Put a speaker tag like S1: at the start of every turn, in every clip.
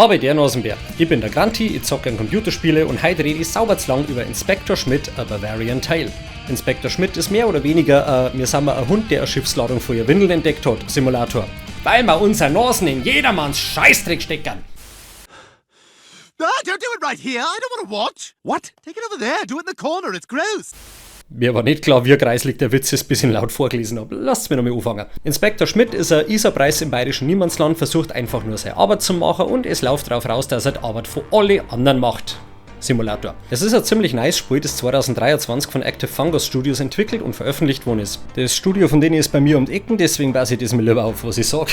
S1: Habe der Nasenbär. Ich bin der Granti, ich zocke gern Computerspiele und heute rede ich sauber zu lang über Inspector Schmidt, a Bavarian Tale. Inspector Schmidt ist mehr oder weniger mir sind ein Hund, der eine Schiffsladung voller Windeln entdeckt hat, Simulator. Weil wir unsere Nasen in jedermanns Scheißdreck stecken.
S2: Ah, don't do it right here. I don't want to watch. What? Take it over there. Do it in the corner. It's gross.
S1: Mir war nicht klar, wie greislig der Witz ist, bis ich ihn laut vorgelesen habe. Lasst mich nochmal anfangen. Inspektor Schmidt ist ein Isarpreis im bayerischen Niemandsland, versucht einfach nur seine Arbeit zu machen und es läuft darauf raus, dass er die Arbeit für alle anderen macht. Simulator. Es ist ein ziemlich nice Spiel, das 2023 von Active Fungus Studios entwickelt und veröffentlicht worden ist. Das Studio von denen ist bei mir um die Ecken, deswegen passe ich das mir lieber auf, was ich sag.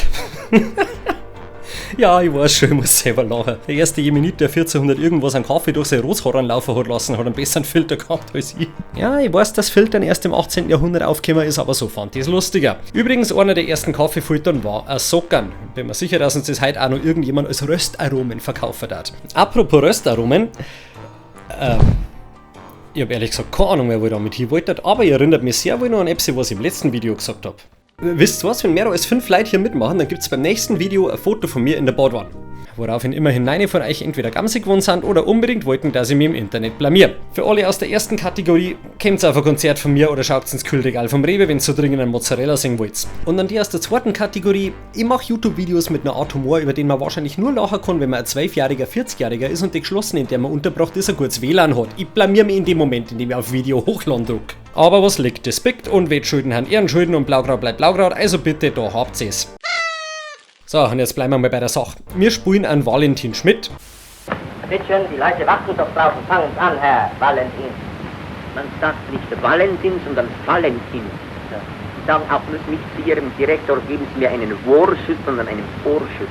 S1: Ja, ich weiß schon, ich muss selber lachen. Der erste Jemenit, der 1400 irgendwas an Kaffee durch seine Rotshaaren laufen hat lassen, hat einen besseren Filter gehabt als ich. Ja, ich weiß, dass Filtern erst im 18. Jahrhundert aufgekommen ist, aber so fand ich es lustiger. Übrigens, einer der ersten Kaffeefiltern war ein Sockern. Bin mir sicher, dass uns das heute auch noch irgendjemand als Röstaromen verkaufen hat. Apropos Röstaromen, ich hab ehrlich gesagt keine Ahnung mehr, wo ich damit hin wollte, aber ihr erinnert mich sehr wohl noch an etwas, was ich im letzten Video gesagt hab. Wisst ihr was, wenn mehr als 5 Leute hier mitmachen, dann gibt's beim nächsten Video ein Foto von mir in der Badwanne. Woraufhin immerhin 9 von euch entweder gamsig geworden sind oder unbedingt wollten, dass ich mich im Internet blamier. Für alle aus der ersten Kategorie, kommt auf ein Konzert von mir oder schaut ins Kühlregal vom Rewe, wenn ihr so dringend einen Mozzarella sehen wollt. Und an die aus der zweiten Kategorie, ich mach YouTube-Videos mit einer Art Humor, über den man wahrscheinlich nur lachen kann, wenn man ein 12-jähriger, 40-jähriger ist und die geschlossen, in der man unterbracht ist, ein gutes WLAN hat. Ich blamier mich in dem Moment, in dem ich auf Video hochladen druck. Aber was liegt, das biegt und Wettschulden han Ehrenschulden und Blaukraut bleibt Blaukraut, also bitte, da habt ihr's. So, und jetzt bleiben wir mal bei der Sache. Wir spielen an Valentin Schmidt.
S3: Bitte schön, die Leute warten doch draußen. Fangen Sie an, Herr Valentin.
S4: Man sagt nicht Valentin, sondern Valentin.
S3: Ja.
S4: Sie sagen auch nicht zu Ihrem Direktor, geben Sie mir einen Vorschuss, sondern einen Vorschuss.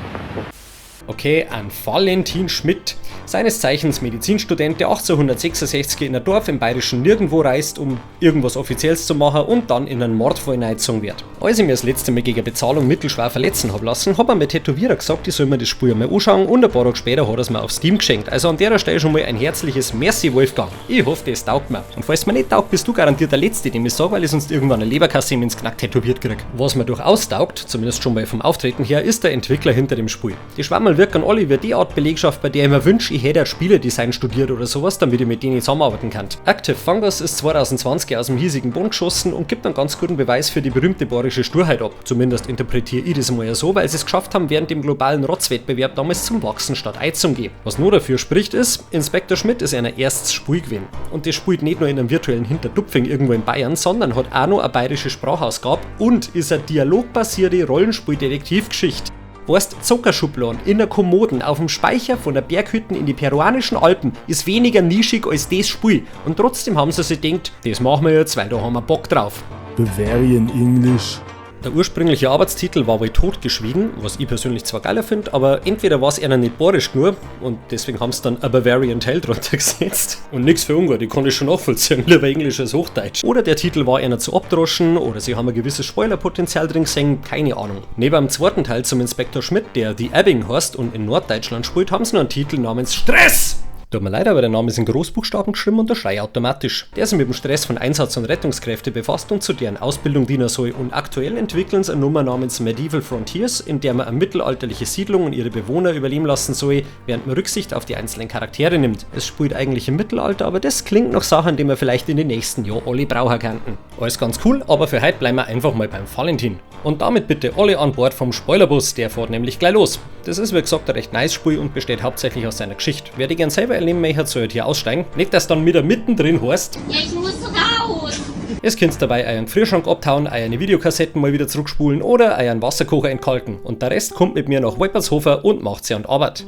S1: Okay, an Valentin Schmidt, seines Zeichens Medizinstudent, der 1866 in ein Dorf im bayerischen Nirgendwo reist, um irgendwas Offizielles zu machen und dann in einen Mordfall hineingezogen wird. Als ich mir das letzte Mal gegen Bezahlung mittelschwer verletzen hab lassen, hat mir mein Tätowierer gesagt, ich soll mir das Spiel einmal anschauen und ein paar Tage später hat er's mir auf Steam geschenkt. Also an der Stelle schon mal ein herzliches Merci, Wolfgang. Ich hoffe, das taugt mir. Und falls mir nicht taugt, bist du garantiert der Letzte, dem ich sag, weil ich sonst irgendwann eine Leberkasse ins Knack tätowiert krieg. Was mir durchaus taugt, zumindest schon mal vom Auftreten her, ist der Entwickler hinter dem Spiel. Die Schwammerl wirken alle wie die Art Belegschaft, bei der ich mir wünsche, ich hätte ein Spieledesign studiert oder sowas, damit ich mit denen zusammenarbeiten kann. Active Fungus ist 2020 aus dem hiesigen Boden geschossen und gibt einen ganz guten Beweis für die berühmte bayerische Sturheit ab. Zumindest interpretiere ich das mal so, weil sie es geschafft haben, während dem globalen Rotzwettbewerb damals zum Wachsen statt einzugehen. Was nur dafür spricht ist, Inspektor Schmidt ist einer erstes Spiel gewesen. Und das spielt nicht nur in einem virtuellen Hinterdupfing irgendwo in Bayern, sondern hat auch noch eine bayerische Sprachausgabe und ist eine dialogbasierte Rollenspiel-Detektivgeschichte. Weißt, Zuckerschubladen in der Kommoden auf dem Speicher von der Berghütten in die peruanischen Alpen ist weniger nischig als das Spiel. Und trotzdem haben sie sich gedacht, das machen wir jetzt, weil da haben wir Bock drauf.
S5: Bavarian English.
S1: Der ursprüngliche Arbeitstitel war wohl totgeschwiegen, was ich persönlich zwar geiler find, aber entweder war's einer nicht bayerisch genug und deswegen haben's dann A Bavarian Tale drunter gesetzt. Und nix für ungut, ich konnte es schon nachvollziehen, lieber Englisch als Hochdeutsch. Oder der Titel war einer zu abdroschen oder sie haben ein gewisses Spoilerpotenzial drin gesehen, keine Ahnung. Neben dem zweiten Teil zum Inspektor Schmidt, der The Ebbing heißt und in Norddeutschland spielt, haben sie noch einen Titel namens Stress! Tut mir leid, aber der Name ist in Großbuchstaben geschrieben und der Schrei automatisch. Der sich mit dem Stress von Einsatz- und Rettungskräfte befasst und zu deren Ausbildung dienen soll. Und aktuell entwickeln sie eine Nummer namens Medieval Frontiers, in der man eine mittelalterliche Siedlung und ihre Bewohner überleben lassen soll, während man Rücksicht auf die einzelnen Charaktere nimmt. Es spielt eigentlich im Mittelalter, aber das klingt nach Sachen, die wir vielleicht in den nächsten Jahren alle brauchen könnten. Alles ganz cool, aber für heute bleiben wir einfach mal beim Valentin. Und damit bitte alle an Bord vom Spoilerbus, der fährt nämlich gleich los. Das ist wie gesagt ein recht nice Spiel und besteht hauptsächlich aus seiner Geschichte. Wer die gern selber erleben möchte, soll halt hier aussteigen. Nicht, dass dann wieder mittendrin heißt,
S6: Ja, ich muss raus.
S1: Es könnt dabei euren Gefrierschrank abtauen, eure Videokassetten mal wieder zurückspulen oder euren Wasserkocher entkalken. Und der Rest kommt mit mir nach Wolpertshofer und macht sie an die Arbeit.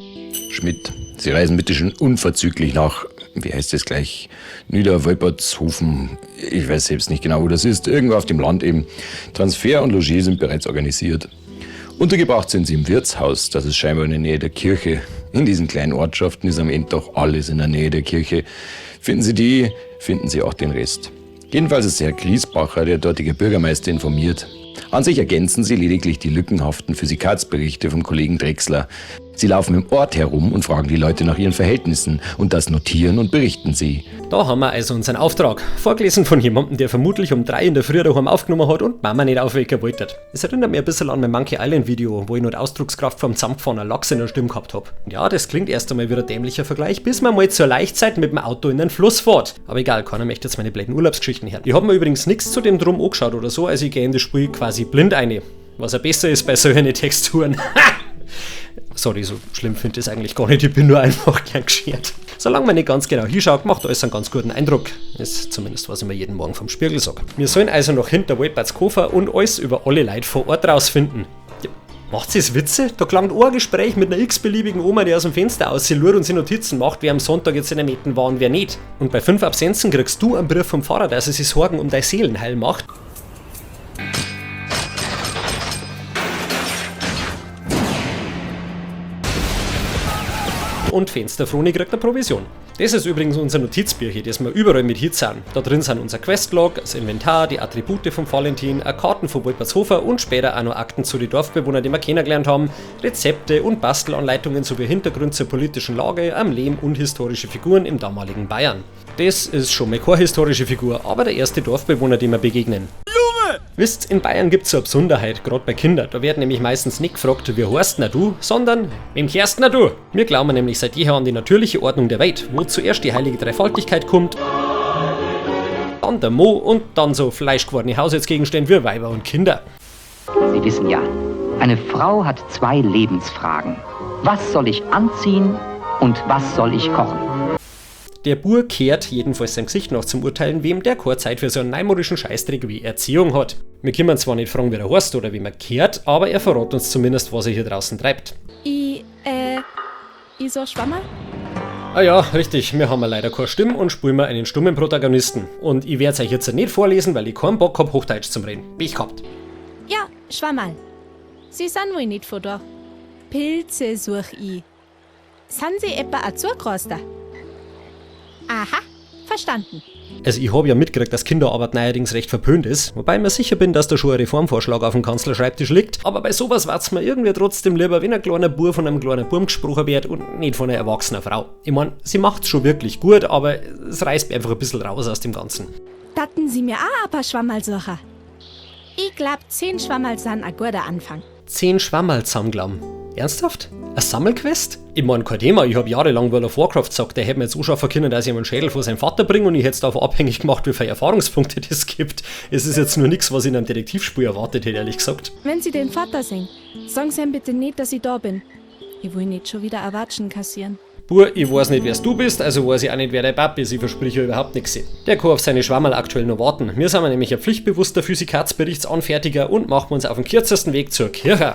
S7: Schmidt, Sie reisen bitte schon unverzüglich nach, wie heißt das gleich, Niederwolpertshofen. Ich weiß selbst nicht genau, wo das ist. Irgendwo auf dem Land eben. Transfer und Logis sind bereits organisiert. Untergebracht sind sie im Wirtshaus, das ist scheinbar in der Nähe der Kirche. In diesen kleinen Ortschaften ist am Ende doch alles in der Nähe der Kirche. Finden Sie die, finden Sie auch den Rest. Jedenfalls ist Herr Griesbacher, der dortige Bürgermeister, informiert. An sich ergänzen sie lediglich die lückenhaften Physikatsberichte vom Kollegen Drechsler. Sie laufen im Ort herum und fragen die Leute nach ihren Verhältnissen und das notieren und berichten sie.
S1: Da haben wir also unseren Auftrag. Vorgelesen von jemandem, der vermutlich um 3 in der Früh daheim aufgenommen hat und Mama nicht aufwecken wollte. Es erinnert mich ein bisschen an mein Monkey Island Video, wo ich noch die Ausdruckskraft vom zusammengefahrenen Lachs in der Stimme gehabt hab. Und ja, das klingt erst einmal wie ein dämlicher Vergleich, bis man mal zur Laichzeit mit dem Auto in den Fluss fährt. Aber egal, keiner möchte jetzt meine blöden Urlaubsgeschichten hören. Ich hab mir übrigens nichts zu dem Drum angeschaut oder so, also ich gehe in das Spiel quasi blind ein. Was ja besser ist bei solchen Texturen. Sorry, so schlimm finde ich es eigentlich gar nicht, ich bin nur einfach gern geschert. Solange man nicht ganz genau hinschaut, macht alles einen ganz guten Eindruck. Ist zumindest, was ich mir jeden Morgen vom Spiegel sag. Wir sollen also noch hinter Wolpertskofer und alles über alle Leute vor Ort rausfinden. Ja, macht sie's Witze? Da klangt ein Gespräch mit einer x-beliebigen Oma, die aus dem Fenster auslurt und sie Notizen macht, wer am Sonntag jetzt in der Metten war und wer nicht. Und bei 5 Absenzen kriegst du einen Brief vom Pfarrer, dass er sich Sorgen um dein Seelenheil macht. Und Fensterfroni kriegt eine Provision. Das ist übrigens unser Notizbücher, das wir überall mit hinzahlen. Da drin sind unser Questlog, das Inventar, die Attribute vom Valentin, Karten von Wolpertshofer und später auch noch Akten zu den Dorfbewohnern, die wir kennengelernt haben, Rezepte und Bastelanleitungen sowie Hintergrund zur politischen Lage, am Lehm und historische Figuren im damaligen Bayern. Das ist schon mal keine historische Figur, aber der erste Dorfbewohner, dem wir begegnen. Wisst, in Bayern gibt's so eine Besonderheit, grad bei Kindern. Da wird nämlich meistens nicht gefragt, wie heißt denn du, sondern wem kehrst denn du? Wir glauben nämlich seit jeher an die natürliche Ordnung der Welt, wo zuerst die heilige Dreifaltigkeit kommt, dann der Mo und dann so fleischgewordene Haushaltsgegenstände wie Weiber und Kinder.
S4: Sie wissen ja, eine Frau hat 2 Lebensfragen. Was soll ich anziehen und was soll ich kochen?
S1: Der Bur kehrt jedenfalls sein Gesicht nach zum Urteilen, wem der keine Zeit für so einen neumodischen Scheißdreck wie Erziehung hat. Wir können zwar nicht fragen, wer er heißt oder wem er kehrt, aber er verrät uns zumindest, was er hier draußen treibt.
S6: Ich so Schwammerl?
S1: Ah ja, richtig, wir haben ja leider keine Stimme und spielen wir einen stummen Protagonisten. Und ich werd's euch jetzt nicht vorlesen, weil ich keinen Bock hab, Hochdeutsch zum Reden. Pech gehabt.
S6: Ja, Schwammerl. Sie sind wohl nicht von da. Pilze such ich. Sind Sie etwa ein Zugroster? Aha, verstanden.
S1: Also ich hab ja mitgekriegt, dass Kinderarbeit neuerdings recht verpönt ist, wobei ich mir sicher bin, dass da schon ein Reformvorschlag auf dem Kanzlerschreibtisch liegt, aber bei sowas war's mir irgendwie trotzdem lieber, wenn ein kleiner Bub von einem kleinen Burm gesprochen wird und nicht von einer erwachsenen Frau. Ich mein, sie macht's schon wirklich gut, aber es reißt mir einfach ein bisschen raus aus dem Ganzen.
S6: Datten Sie mir auch ein paar Schwammerl suchen. Ich glaub, 10 Schwammerl sind ein guter Anfang.
S1: 10 Schwammerl zusammenglauben. Ernsthaft? Eine Sammelquest? Ich mein, kein Thema, ich hab jahrelang World of Warcraft gesagt, der hätte mir jetzt anschaffen können, dass ich ihm einen Schädel von seinem Vater bringe und ich hätte es davon abhängig gemacht, wie viele Erfahrungspunkte das gibt. Es ist jetzt nur nix, was ich in einem Detektivspiel erwartet hätte, ehrlich gesagt.
S6: Wenn Sie den Vater sehen, sagen Sie ihm bitte nicht, dass ich da bin. Ich will nicht schon wieder Erwatschen kassieren.
S1: Bur, ich weiß nicht, wer du bist, also weiß ich auch nicht, wer dein Papi ist, ich verspreche überhaupt nichts. Der kann auf seine Schwammerl aktuell noch warten. Wir sind nämlich ein pflichtbewusster Physikatsberichtsanfertiger und machen uns auf den kürzesten Weg zur Kirche.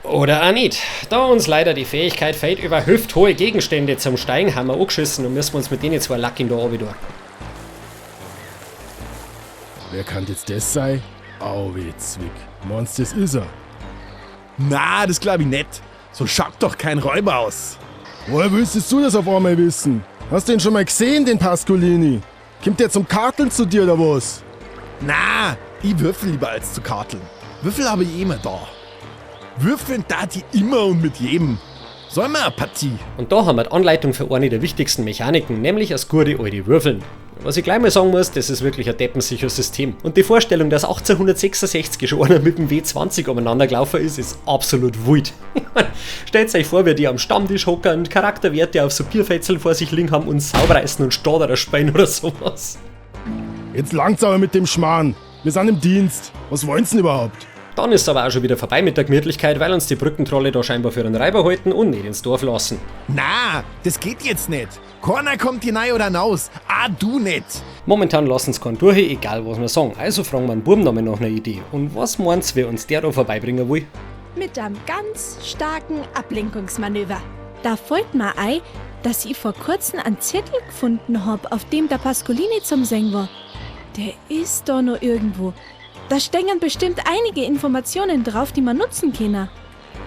S1: Oder auch nicht. Da uns leider die Fähigkeit fehlt, über hüfthohe Gegenstände zum Steigen, haben wir angeschissen und müssen uns mit denen zwei Lack in der Obi tun.
S5: Wer kann jetzt das sein? Au weh, Zwick. Meinst du, das ist er?
S2: Na, das glaub ich nicht. So schaut doch kein Räuber aus.
S5: Woher willst du das auf einmal wissen? Hast du den schon mal gesehen, den Pascolini? Kommt der zum Karteln zu dir oder was?
S2: Na, ich würfel lieber als zu karteln. Würfel habe ich immer da. Würfeln da die immer und mit jedem. Sollen wir eine Partie?
S1: Und da haben wir die Anleitung für eine der wichtigsten Mechaniken, nämlich das gute alte Würfeln. Was ich gleich mal sagen muss, das ist wirklich ein deppensicheres System. Und die Vorstellung, dass 1866 schon einer mit dem W20 umeinander gelaufen ist, ist absolut wild. Stellt euch vor, wie die am Stammtisch hocken, Charakterwerte auf so Bierfetzeln vor sich liegen haben und Saubreißen und Staderer speien oder sowas.
S5: Jetzt langt's aber mit dem Schmarrn. Wir sind im Dienst. Was wollen sie denn überhaupt?
S1: Dann ist es aber auch schon wieder vorbei mit der Gemütlichkeit, weil uns die Brückentrolle da scheinbar für einen Reiber halten und nicht ins Dorf lassen.
S2: Na, das geht jetzt nicht. Keiner kommt hinein oder hinaus. Ah, du nicht.
S1: Momentan lassen's keinen durch, egal was wir sagen. Also fragen wir einen Burm nochmal nach einer Idee. Und was meint's, wer uns der da vorbeibringen will?
S6: Mit einem ganz starken Ablenkungsmanöver. Da fällt mir ein, dass ich vor kurzem einen Zettel gefunden hab, auf dem der Pascolini zum Singen war. Der ist da noch irgendwo. Da stehen bestimmt einige Informationen drauf, die man nutzen kann.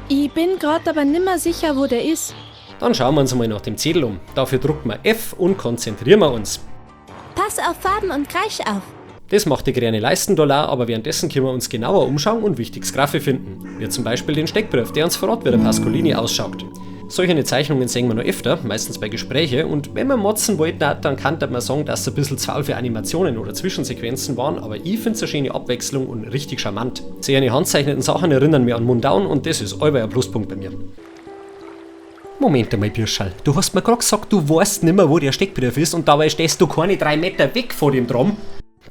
S6: Ich bin grad aber nimmer sicher, wo der ist.
S1: Dann schauen wir uns mal nach dem Zettel um. Dafür drucken wir F und konzentrieren wir uns.
S6: Pass auf Farben und Kreisch auf.
S1: Das macht die grüne Leisten da aber währenddessen können wir uns genauer umschauen und wichtiges Graffe finden. Wie zum Beispiel den Steckbrief, der uns verrät, wie der Pascolini ausschaut. Solche Zeichnungen sehen wir noch öfter, meistens bei Gesprächen, und wenn man motzen wollte, dann kann man sagen, dass es ein bisschen zu für Animationen oder Zwischensequenzen waren, aber ich finde es eine schöne Abwechslung und richtig charmant. Solche handzeichneten Sachen erinnern mich an Mundaun und das ist allweil ein Pluspunkt bei mir. Moment einmal, Birschall, du hast mir gerade gesagt, du weißt nimmer, wo der Steckbrief ist und dabei stehst du keine 3 Meter weg vor dem Drum.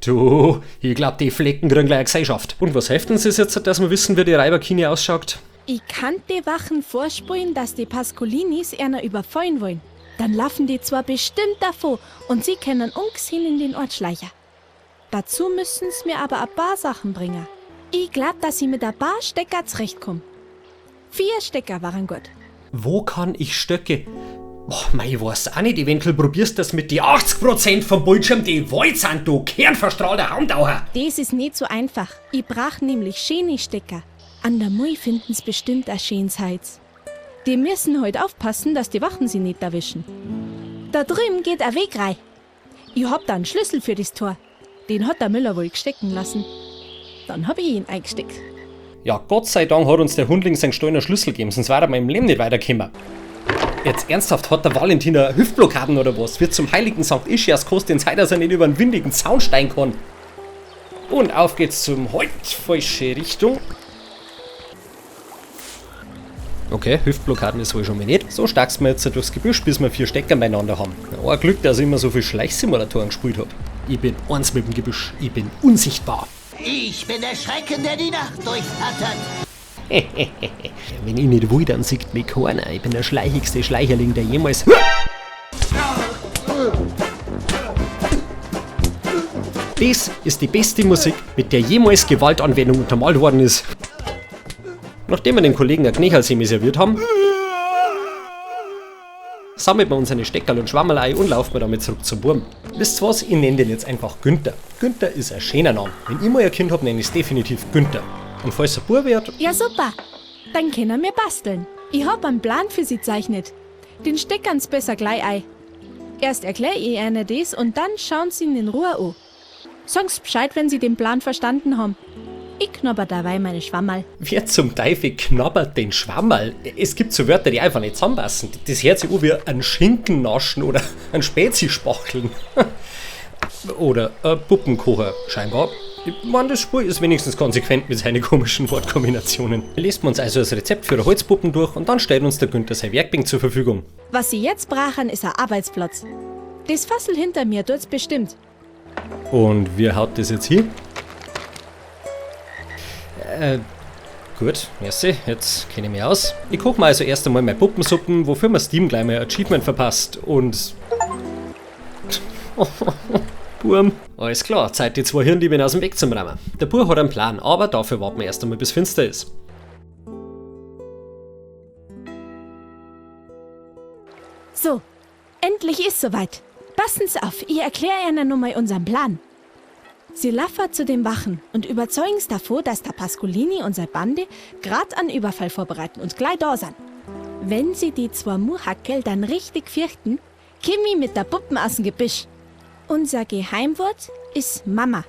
S1: Du, ich glaub, die Flecken kriegen gleich eine Gesellschaft. Und was hilft uns das jetzt, dass wir wissen, wie die Reiberkine ausschaut?
S6: Ich kann die Wachen vorspulen, dass die Pascolinis einer überfallen wollen. Dann laufen die zwar bestimmt davor und sie können ungesehen in den Ort schleichen. Dazu müssen's mir aber ein paar Sachen bringen. Ich glaub, dass ich mit ein paar Stecker zurechtkomm. 4 Stecker waren gut.
S1: Wo kann ich Stöcke? Oh, mei, ich weiß auch nicht. Eventuell probierst du das mit die 80% vom Bildschirm, die Wald sind, du kernverstrahlter Haumtaucher.
S6: Das ist nicht so einfach. Ich brauch nämlich schöne Stecker. An der Mui finden's bestimmt ein schönes Heiz. Die müssen heut aufpassen, dass die Wachen sie nicht erwischen. Da drüben geht ein Weg rein. Ich hab da einen Schlüssel für das Tor. Den hat der Müller wohl stecken lassen. Dann hab ich ihn eingesteckt.
S1: Ja, Gott sei Dank hat uns der Hundling seinen gestohlenen Schlüssel gegeben, sonst wäre er meinem Leben nicht weitergekommen. Jetzt ernsthaft, hat der Valentiner Hüftblockaden oder was? Wird zum heiligen Sankt Ischias kosten, den Zeit, dass er nicht über einen windigen Zaun steigen kann. Und auf geht's zum heut falsche Richtung. Okay, Hüftblockaden ist wohl schon mal nicht. So starkst wir jetzt durchs Gebüsch, bis wir 4 Stecker beieinander haben. Oh, ein Glück, dass ich immer so viel Schleichsimulatoren gespielt hab. Ich bin eins mit dem Gebüsch. Ich bin unsichtbar.
S8: Ich bin der Schrecken, der die Nacht durchflattert.
S1: Wenn ich nicht will, dann sieht mich keiner. Ich bin der schleichigste Schleicherling, der jemals... Das ist die beste Musik, mit der jemals Gewaltanwendung untermalt worden ist. Nachdem wir den Kollegen ein Knächerlsemi serviert haben, sammeln wir uns eine Steckerl und Schwammerl ein und laufen wir damit zurück zum Wurm. Wisst ihr was? Ich nenne den jetzt einfach Günther. Günther ist ein schöner Name. Wenn ich mal ein Kind hab, nenne ich's definitiv Günther. Und falls er Bub wird...
S6: Ja super, dann können wir basteln. Ich hab einen Plan für sie zeichnet. Den steckern's besser gleich ein. Erst erklär ich ihnen das und dann schauen sie ihn in Ruhe an. Sagen's Bescheid, wenn sie den Plan verstanden haben. Ich knabber dabei meine Schwammerl.
S1: Wer zum Teufel knabbert den Schwammerl? Es gibt so Wörter, die einfach nicht zusammenpassen. Das hört sich an wie ein Schinken naschen oder ein Spezi spachteln. Oder ein Puppenkocher, scheinbar. Ich meine, das Spiel ist wenigstens konsequent mit seinen komischen Wortkombinationen. Lest man uns also das Rezept für Holzpuppen durch und dann stellt uns der Günther sein Werkbank zur Verfügung.
S6: Was sie jetzt brauchen, ist ein Arbeitsplatz. Das Fassel hinter mir tut's bestimmt.
S1: Und wer haut das jetzt hier? Gut, merci, jetzt kenne ich mich aus. Ich koche mir also erst einmal meine Puppensuppen, wofür mir Steam gleich mal ein Achievement verpasst und... Burm. Alles klar, Zeit die 2 Hirndiebe aus dem Weg zum Rammen. Der Bur hat einen Plan, aber dafür warten wir erst einmal, bis finster ist.
S6: So, endlich ist soweit. Passen's auf, ich erkläre Ihnen nun mal unseren Plan. Sie laufen zu den Wachen und überzeugen's davor, dass der Pascolini und seine Bande grad einen Überfall vorbereiten und gleich da sind. Wenn sie die 2 Muhackel dann richtig fürchten, komm ich mit der Puppen aus dem Gebüsch. Unser Geheimwort ist Mama.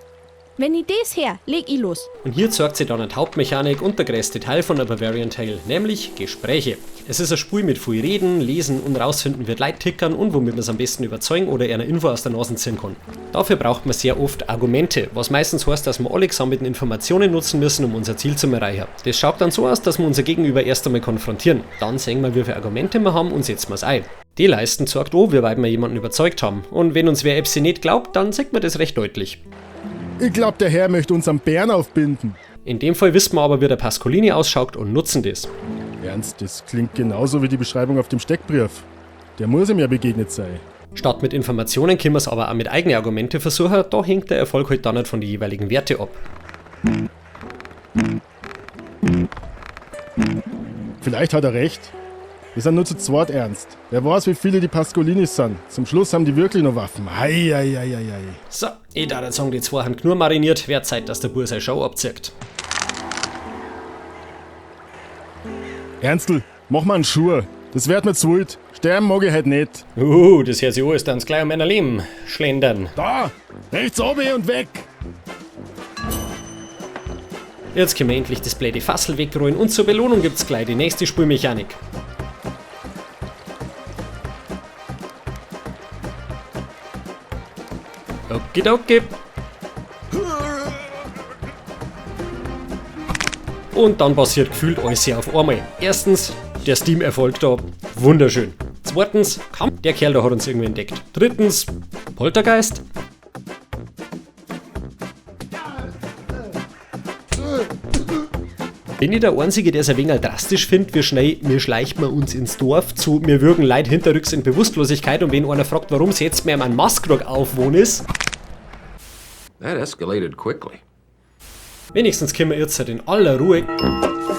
S6: Wenn ich das her, leg ich los.
S1: Und hier zeigt sich dann die Hauptmechanik und der größte Teil von der Bavarian Tale, nämlich Gespräche. Es ist ein Spiel mit viel Reden, Lesen und rausfinden, wie Leute tickern und womit man's am besten überzeugen oder einer Info aus der Nase ziehen kann. Dafür braucht man sehr oft Argumente, was meistens heißt, dass wir alle gesammelten Informationen nutzen müssen, um unser Ziel zu erreichen. Das schaut dann so aus, dass wir unser Gegenüber erst einmal konfrontieren. Dann sehen wir, wie viele Argumente wir haben und setzen wir's ein. Die Leisten zeigt an, wie weit wir jemanden überzeugt haben. Und wenn uns wer Epsi nicht glaubt, dann sieht man das recht deutlich.
S5: Ich glaub, der Herr möchte uns am Bären aufbinden.
S1: In dem Fall wissen wir aber, wie der Pascolini ausschaut und nutzen das.
S5: Ernst, das klingt genauso wie die Beschreibung auf dem Steckbrief. Der muss ihm ja begegnet sein.
S1: Statt mit Informationen können wir's aber auch mit eigenen Argumenten versuchen, da hängt der Erfolg halt dann nicht von den jeweiligen Werten ab.
S5: Vielleicht hat er recht. Wir sind nur zu zweit, Ernst. Wer weiß, wie viele die Pascolinis sind. Zum Schluss haben die wirklich noch Waffen. Hei, hei, hei, hei, hei.
S1: So, ich darf jetzt sagen, die zwei haben genug mariniert. Wär Zeit, dass der Bub seine Show abzieht.
S5: Ernstl, mach mal einen Schuh. Das wird mir zu wild. Sterben mag ich halt nicht.
S1: Das hört sich an, ist dann gleich um mein Leben. Schlendern.
S5: Da! Rechts oben und weg!
S1: Jetzt können wir endlich das blöde Fassel wegrollen und zur Belohnung gibt's gleich die nächste Spulmechanik. Okidoki. Und dann passiert gefühlt alles hier auf einmal. Erstens, der Steam-Erfolg da, wunderschön. Zweitens, komm, der Kerl da hat uns irgendwie entdeckt. Drittens, Poltergeist. Bin ich der Einzige, der es ein wenig drastisch findet, wie schnell mir schleicht man uns ins Dorf zu, mir würgen Leid hinterrücks in Bewusstlosigkeit und wenn einer fragt, warum setzt mir einen Maskrug auf, wo ist?
S9: That escalated quickly.
S1: Wenigstens können wir jetzt halt in aller Ruhe.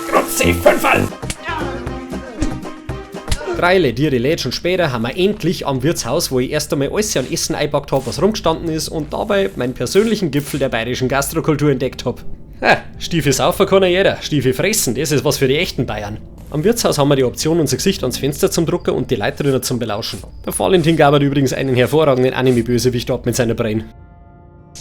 S1: Grüezi, Fünferl! 3 ledierte Lätschen später haben wir endlich am Wirtshaus, wo ich erst einmal alles an Essen eingepackt hab, was rumgestanden ist und dabei meinen persönlichen Gipfel der bayerischen Gastrokultur entdeckt hab. Ha, Stiefel saufen kann ja jeder, Stiefel fressen, das ist was für die echten Bayern. Am Wirtshaus haben wir die Option, unser Gesicht ans Fenster zum Drucken und die Leute drinnen zum Belauschen. Der Valentin gab übrigens einen hervorragenden Anime-Bösewicht ab mit seiner Brain.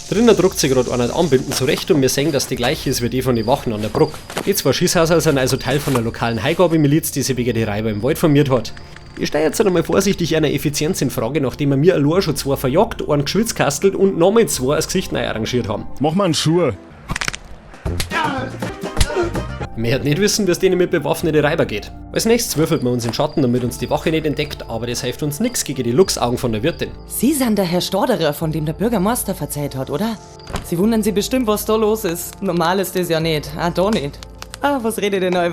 S1: Drinnen druckt sich grad einer Anbinden zurecht und wir sehen, dass die gleiche ist wie die von den Wachen an der Brücke. Die zwei Schießhäuser sind also Teil von der lokalen Heigabemiliz, die sich wegen der Räuber im Wald formiert hat. Ich stelle jetzt einmal vorsichtig eine Effizienz in Frage, nachdem wir mir allein schon 2 verjagt, einen geschwitzkastelt und nochmal 2 als Gesicht neu arrangiert haben.
S5: Mach mal einen Schuh.
S1: Wir hätten nicht wissen, wie es denen mit bewaffneten Räuber geht. Als nächstes würfelt man uns in Schatten, damit uns die Wache nicht entdeckt, aber das hilft uns nix gegen die Luchsaugen von der Wirtin.
S10: Sie sind der Herr Storderer, von dem der Bürgermeister verzeiht hat, oder? Sie wundern sich bestimmt, was da los ist. Normal ist das ja nicht. Ah, da nicht. Ah, was redet denn euch?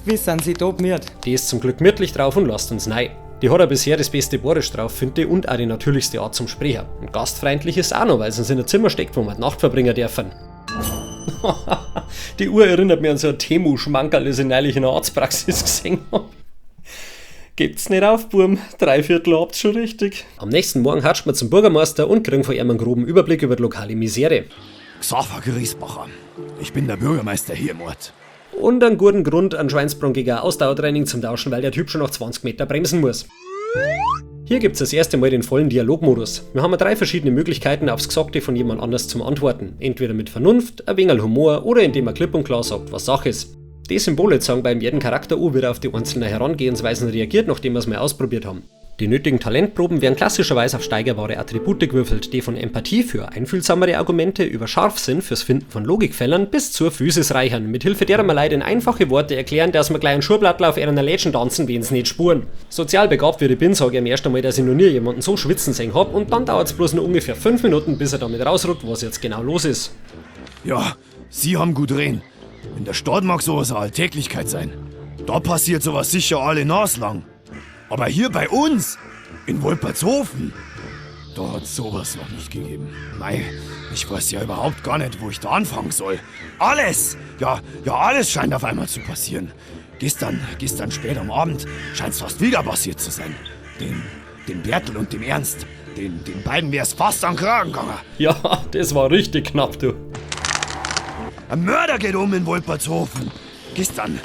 S10: Wie sind Sie da gemiert?
S1: Die ist zum Glück gemütlich drauf und lasst uns rein. Die hat ja bisher das beste Bayerisch drauf, finde ich, und auch die natürlichste Art zum Sprechen. Und gastfreundlich ist auch noch, weil sie uns in ein Zimmer steckt, wo wir die Nacht verbringen dürfen. Die Uhr erinnert mich an so ein Temu-Schmankerl, das ich neulich in der Arztpraxis gesehen hab. Gebt's nicht auf, Burm. 3/4 habt's schon richtig. Am nächsten Morgen hatscht man zum Bürgermeister und kriegen von ihm einen groben Überblick über die lokale Misere.
S2: Xaver Griesbacher. Ich bin der Bürgermeister hier im Ort.
S1: Und einen guten Grund, einen Schweinsprung gegen ein Ausdauertraining zum Tauschen, weil der Typ schon nach 20 Meter bremsen muss. Hier gibt's das erste Mal den vollen Dialogmodus. Wir haben 3 verschiedene Möglichkeiten, aufs Gesagte von jemand anders zum Antworten. Entweder mit Vernunft, ein wenig Humor oder indem er klipp und klar sagt, was Sache ist. Die Symbole zeigen beim jeden Charakter an, wie er auf die einzelnen Herangehensweisen reagiert, nachdem wir's mal ausprobiert haben. Die nötigen Talentproben werden klassischerweise auf steigerbare Attribute gewürfelt, die von Empathie für einfühlsamere Argumente über Scharfsinn fürs Finden von Logikfehlern bis zur Physis reichern, mithilfe derer wir Leute in einfache Worte erklären, dass wir gleich einen Schuhblattler auf einer Lätschen tanzen, wenn's nicht spuren. Sozial begabt wie ich bin, sag ich am ersten Mal, dass ich noch nie jemanden so schwitzen sehen hab und dann dauert's bloß noch ungefähr 5 Minuten, bis er damit rausrückt, was jetzt genau los ist.
S2: Ja, Sie haben gut reden. In der Stadt mag sowas eine Alltäglichkeit sein. Da passiert sowas sicher alle naslang. Aber hier bei uns, in Wolpertshofen, da hat's sowas noch nicht gegeben. Mei, ich weiß ja überhaupt gar nicht, wo ich da anfangen soll. Alles! Ja, ja, alles scheint auf einmal zu passieren. Gestern spät am Abend scheint's fast wieder passiert zu sein. Dem Bertel und dem Ernst, den beiden wär's fast an den Kragen gegangen.
S1: Ja, das war richtig knapp, du.
S2: Ein Mörder geht um in Wolpertshofen. Gestern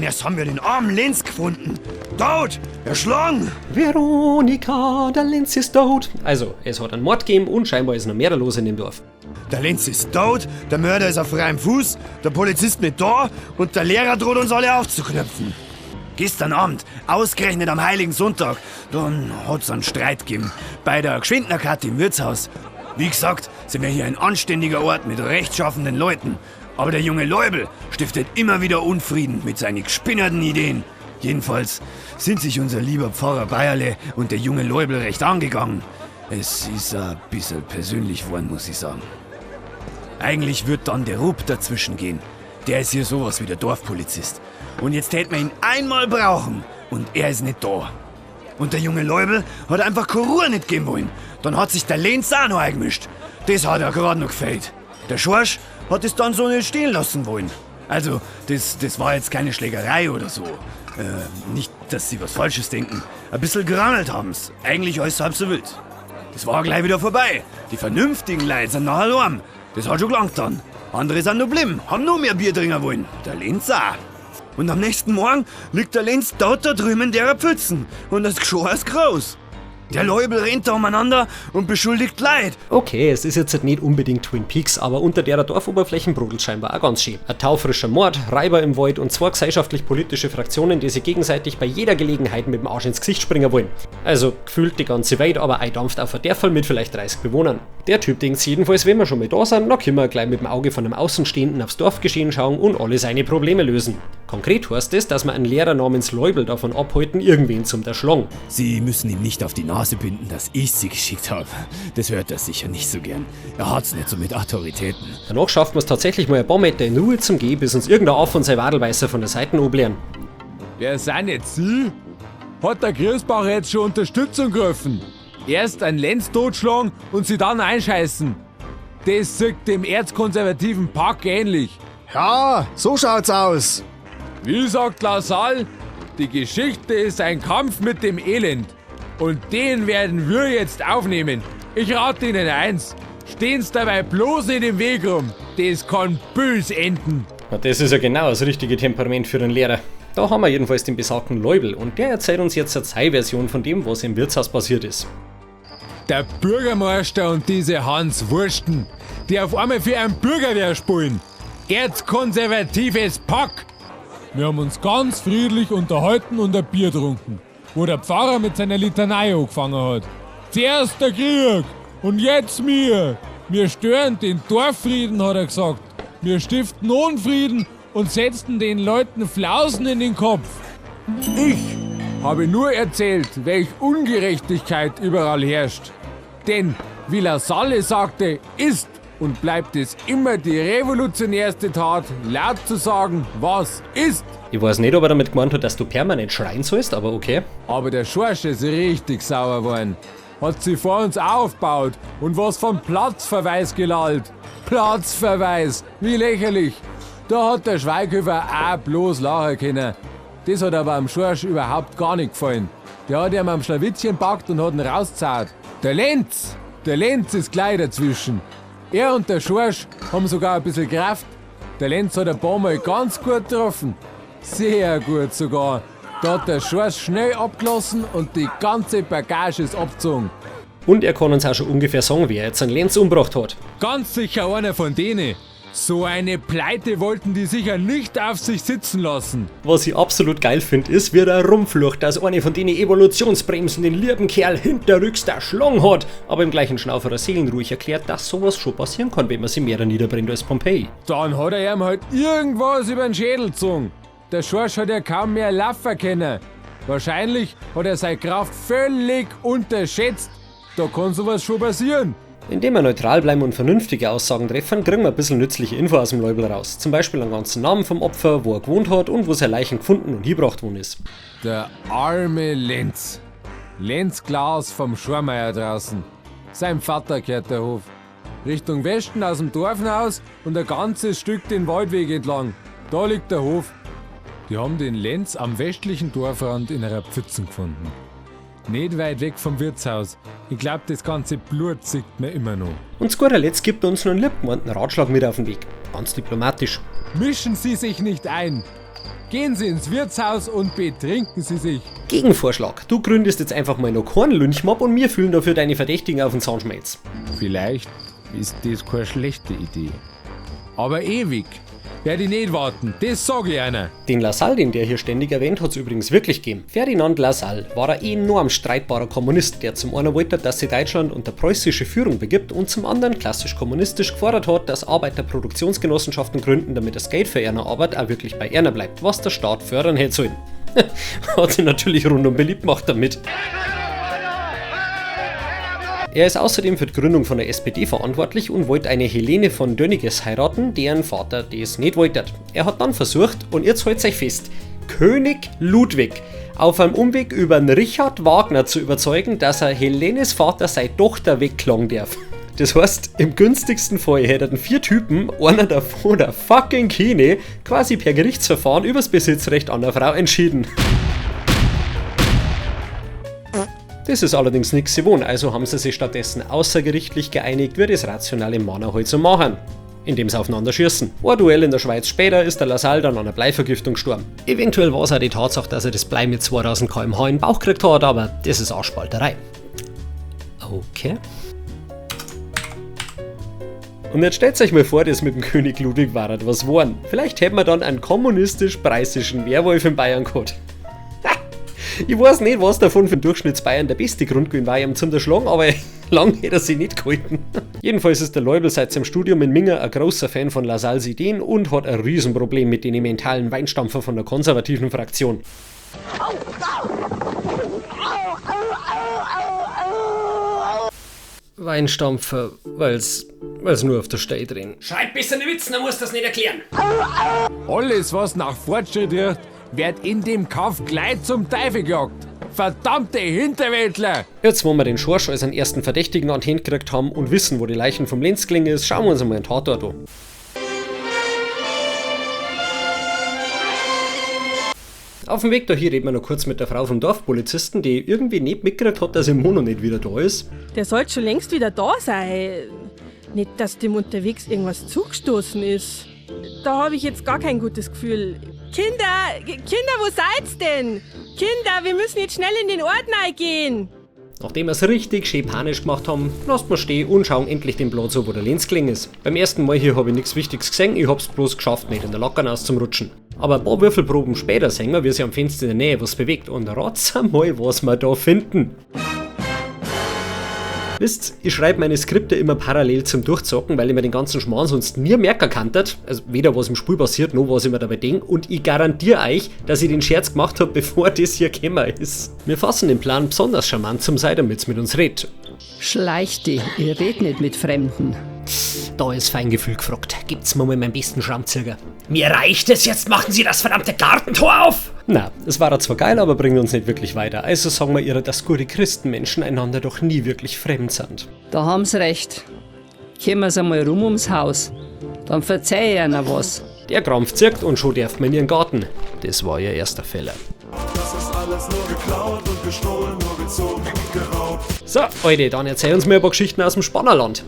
S2: erst haben wir den armen Lenz gefunden. Tot! Erschlagen!
S1: Veronika, der Lenz ist tot. Also, es hat einen Mord gegeben und scheinbar ist noch mehr los in dem Dorf.
S2: Der Lenz ist tot, der Mörder ist auf freiem Fuß, der Polizist nicht da und der Lehrer droht uns alle aufzuknöpfen. Gestern Abend, ausgerechnet am Heiligen Sonntag, dann hat's einen Streit gegeben. Bei der Gschwindnerkatte im Wirtshaus. Wie gesagt, sind wir hier ein anständiger Ort mit rechtschaffenden Leuten. Aber der junge Leubel stiftet immer wieder Unfrieden mit seinen gespinnerten Ideen. Jedenfalls sind sich unser lieber Pfarrer Bayerle und der junge Leubel recht angegangen. Es ist ein bisschen persönlich geworden, muss ich sagen. Eigentlich wird dann der Rupp dazwischen gehen. Der ist hier sowas wie der Dorfpolizist. Und jetzt tät man ihn einmal brauchen und er ist nicht da. Und der junge Leubel hat einfach keine Ruhe nicht geben wollen. Dann hat sich der Lenz auch noch eingemischt. Das hat er gerade noch gefällt. Der Schorsch hat es dann so nicht stehen lassen wollen. Also, das war jetzt keine Schlägerei oder so. Nicht, dass Sie was Falsches denken. Ein bisschen gerangelt haben's. Eigentlich alles halb so wild. Das war gleich wieder vorbei. Die vernünftigen Leute sind nachher arm. Das hat schon gelangt dann. Andere sind noch blimm, haben noch mehr Bier trinken wollen. Der Lenz auch. Und am nächsten Morgen liegt der Lenz dort da drüben in der Pfützen. Und das Geschor ist groß. Der Leubel rennt da umeinander und beschuldigt Leid.
S1: Okay, es ist jetzt nicht unbedingt Twin Peaks, aber unter der Dorfoberflächen brodelt scheinbar auch ganz schön. Ein taufrischer Mord, Reiber im Wald und zwei gesellschaftlich-politische Fraktionen, die sich gegenseitig bei jeder Gelegenheit mit dem Arsch ins Gesicht springen wollen. Also gefühlt die ganze Welt, aber ein dampft auf ein Dörferl mit vielleicht 30 Bewohnern. Der Typ denkt sich jedenfalls, wenn wir schon mal da sind, dann können wir gleich mit dem Auge von einem Außenstehenden aufs Dorfgeschehen schauen und alle seine Probleme lösen. Konkret heißt es, dass wir einen Lehrer namens Leubel davon abhalten, irgendwen zum Erschlagen.
S2: Sie müssen ihm nicht auf die Nase binden, dass ich sie geschickt habe. Das hört er sicher nicht so gern. Er hat's nicht so mit Autoritäten.
S1: Danach schaffen wir es tatsächlich mal ein paar Meter in Ruhe zum Gehen, bis uns irgendein Affe und sein Wadelweißer von der Seite obleeren.
S11: Wer sind jetzt Sie? Hat der Griesbacher jetzt schon Unterstützung gerufen? Erst einen Lenz totschlagen und sie dann einscheißen. Das sieht dem erzkonservativen Pack ähnlich.
S5: Ja, so schaut's aus.
S11: Wie sagt Lassalle? Die Geschichte ist ein Kampf mit dem Elend. Und den werden wir jetzt aufnehmen. Ich rate Ihnen eins. Stehen's dabei bloß nicht im Weg rum. Das kann bös enden.
S1: Na, das ist ja genau das richtige Temperament für einen Lehrer. Da haben wir jedenfalls den besagten Leubel und der erzählt uns jetzt seine Version von dem, was im Wirtshaus passiert ist.
S11: Der Bürgermeister und diese Hans Wursten, die auf einmal für einen Bürgerwehr spielen. Erzkonservatives Pack. Wir haben uns ganz friedlich unterhalten und ein Bier getrunken, wo der Pfarrer mit seiner Litanei angefangen hat. Zuerst der Krieg und jetzt mir. Wir stören den Dorffrieden, hat er gesagt. Wir stiften Unfrieden und setzten den Leuten Flausen in den Kopf. Ich habe nur erzählt, welch Ungerechtigkeit überall herrscht. Denn, wie Lassalle sagte, ist und bleibt es immer die revolutionärste Tat, laut zu sagen, was ist.
S1: Ich weiß nicht, ob er damit gemeint hat, dass du permanent schreien sollst, aber okay.
S11: Aber der Schorsch ist richtig sauer geworden. Hat sie vor uns aufgebaut und was vom Platzverweis gelallt. Platzverweis, wie lächerlich. Da hat der Schweighöfer auch bloß lachen können. Das hat aber am Schorsch überhaupt gar nicht gefallen. Der hat ihm am Schlawittchen packt und hat ihn rausgezahlt. Der Lenz ist gleich dazwischen. Er und der Schorsch haben sogar ein bisschen Kraft. Der Lenz hat ein paar Mal ganz gut getroffen. Sehr gut sogar. Da hat der Schorsch schnell abgelassen und die ganze Bagage ist abgezogen.
S1: Und er kann uns auch schon ungefähr sagen, wer jetzt einen Lenz umgebracht hat.
S11: Ganz sicher einer von denen. So eine Pleite wollten die sicher nicht auf sich sitzen lassen.
S1: Was ich absolut geil finde, ist, wie der rumflucht, dass eine von denen Evolutionsbremsen den lieben Kerl hinterrücks erschlagen hat, aber im gleichen Schnauferer seelenruhig erklärt, dass sowas schon passieren kann, wenn man sie mehr niederbrennt als Pompeji.
S11: Dann hat er ihm halt irgendwas über den Schädel gezogen. Der Schorsch hat ja kaum mehr laufen können. Wahrscheinlich hat er seine Kraft völlig unterschätzt. Da kann sowas schon passieren.
S1: Indem wir neutral bleiben und vernünftige Aussagen treffen, kriegen wir ein bisschen nützliche Info aus dem Leubel raus. Zum Beispiel einen ganzen Namen vom Opfer, wo er gewohnt hat und wo sein Leichen gefunden und hingebracht worden ist.
S11: Der arme Lenz. Lenz Klaus vom Schormeier draußen. Sein Vater kehrt der Hof. Richtung Westen aus dem Dorf hinaus und ein ganzes Stück den Waldweg entlang. Da liegt der Hof. Die haben den Lenz am westlichen Dorfrand in einer Pfützen gefunden. Nicht weit weg vom Wirtshaus. Ich glaub, das ganze Blut sieht mir immer noch.
S1: Und zu guter Letzt gibt er uns noch einen liebgemeinten Ratschlag mit auf den Weg. Ganz diplomatisch.
S11: Mischen Sie sich nicht ein. Gehen Sie ins Wirtshaus und betrinken Sie sich.
S1: Gegenvorschlag. Du gründest jetzt einfach mal noch keinen Lynchmob und wir fühlen dafür deine Verdächtigen auf den Zahnschmelz.
S11: Vielleicht ist das keine schlechte Idee. Aber ewig werde ich nicht warten, das sag ich einer.
S1: Den Lassalle, den der hier ständig erwähnt, hat's übrigens wirklich gegeben. Ferdinand Lassalle war ein enorm streitbarer Kommunist, der zum einen wollte, dass sich Deutschland unter preußische Führung begibt und zum anderen klassisch kommunistisch gefordert hat, dass Arbeiter Produktionsgenossenschaften gründen, damit das Geld für ihre Arbeit auch wirklich bei einer bleibt, was der Staat fördern hätte sollen. Hat sich natürlich rundum beliebt gemacht damit. Er ist außerdem für die Gründung von der SPD verantwortlich und wollte eine Helene von Dönniges heiraten, deren Vater das nicht wollte. Er hat dann versucht, und jetzt halt's euch fest, König Ludwig auf einem Umweg über den Richard Wagner zu überzeugen, dass er Helenes Vater seine Tochter wegklagen darf. Das heißt, im günstigsten Fall hätten 4 Typen, einer davon der fucking Kine, quasi per Gerichtsverfahren übers Besitzrecht an der Frau entschieden. Das ist allerdings nix gewohnt, also haben sie sich stattdessen außergerichtlich geeinigt, wie das rationale Männer halt so machen. Indem sie aufeinander schießen. Ein Duell in der Schweiz später ist der Lassalle dann an einer Bleivergiftung gestorben. Eventuell war es auch die Tatsache, dass er das Blei mit 2000 km/h in den Bauch gekriegt hat, aber das ist auch Spalterei. Okay. Und jetzt stellt euch mal vor, das mit dem König Ludwig war was geworden. Vielleicht hätten wir dann einen kommunistisch-preußischen Werwolf in Bayern gehabt. Ich weiß nicht, was davon für den Durchschnittsbayern der beste Grund gewesen war, ihm zum Schlagen, aber lang hätte er sich nicht gehalten. Jedenfalls ist der Leubel seit seinem Studium in Minga ein großer Fan von Lassalles Ideen und hat ein Riesenproblem mit den mentalen Weinstampfer von der konservativen Fraktion. Weinstampfer, weil's nur auf der Stelle drehen.
S12: Schreib besser ne Witz, dann musst du das nicht erklären.
S11: Alles, was nach Fortschritt riecht, wird in dem Kaff gleich zum Teufel gejagt. Verdammte Hinterwäldler!
S1: Jetzt, wo wir den Schorsch als einen ersten Verdächtigen an die Hand gekriegt haben und wissen, wo die Leichen vom Lenz gelegen ist, schauen wir uns einmal einen Tatort an. Auf dem Weg dahin reden wir noch kurz mit der Frau vom Dorfpolizisten, die irgendwie nicht mitgekriegt hat, dass ihr Mono nicht wieder da ist.
S13: Der sollte schon längst wieder da sein. Nicht, dass dem unterwegs irgendwas zugestoßen ist. Da habe ich jetzt gar kein gutes Gefühl. Kinder, Kinder, wo seid's denn? Kinder, wir müssen jetzt schnell in den Ort gehen.
S1: Nachdem wir's richtig schön panisch gemacht haben, lasst wir stehen und schauen endlich den Platz an, wo der Lenz gelegen ist. Beim ersten Mal hier hab ich nichts Wichtiges gesehen, ich hab's bloß geschafft, nicht in der Lackern auszurutschen. Aber ein paar Würfelproben später sehen wir, wie sich am Fenster in der Nähe was bewegt und rat's einmal, was wir da finden. Wisst, ich schreibe meine Skripte immer parallel zum Durchzocken, weil ich mir den ganzen Schmarrn sonst nie merken kann. Also weder was im Spiel passiert, noch was ich mir dabei denk. Und ich garantiere euch, dass ich den Scherz gemacht habe, bevor das hier gekommen ist. Wir fassen den Plan besonders charmant zum Sei, damit's mit uns redet.
S14: Schleich dich, ich red nicht mit Fremden.
S1: Da ist Feingefühl gefragt. Gibt's mir mal meinen besten Schrammzirger. Mir reicht es, jetzt machen Sie das verdammte Gartentor auf! Na, es war zwar geil, aber bringt uns nicht wirklich weiter. Also sagen wir ihr, dass gute Christenmenschen einander doch nie wirklich fremd sind.
S14: Da haben's recht. Kommen Sie einmal rum ums Haus. Dann verzeih ich einer was.
S1: Der Krampf zirkt und schon darf man in ihren Garten. Das war ihr erster Fehler.
S15: Das ist alles nur geklaut und gestohlen, nur gezogen und geraubt.
S1: So, Alte, dann erzähl uns mal ein paar Geschichten aus dem Spannerland.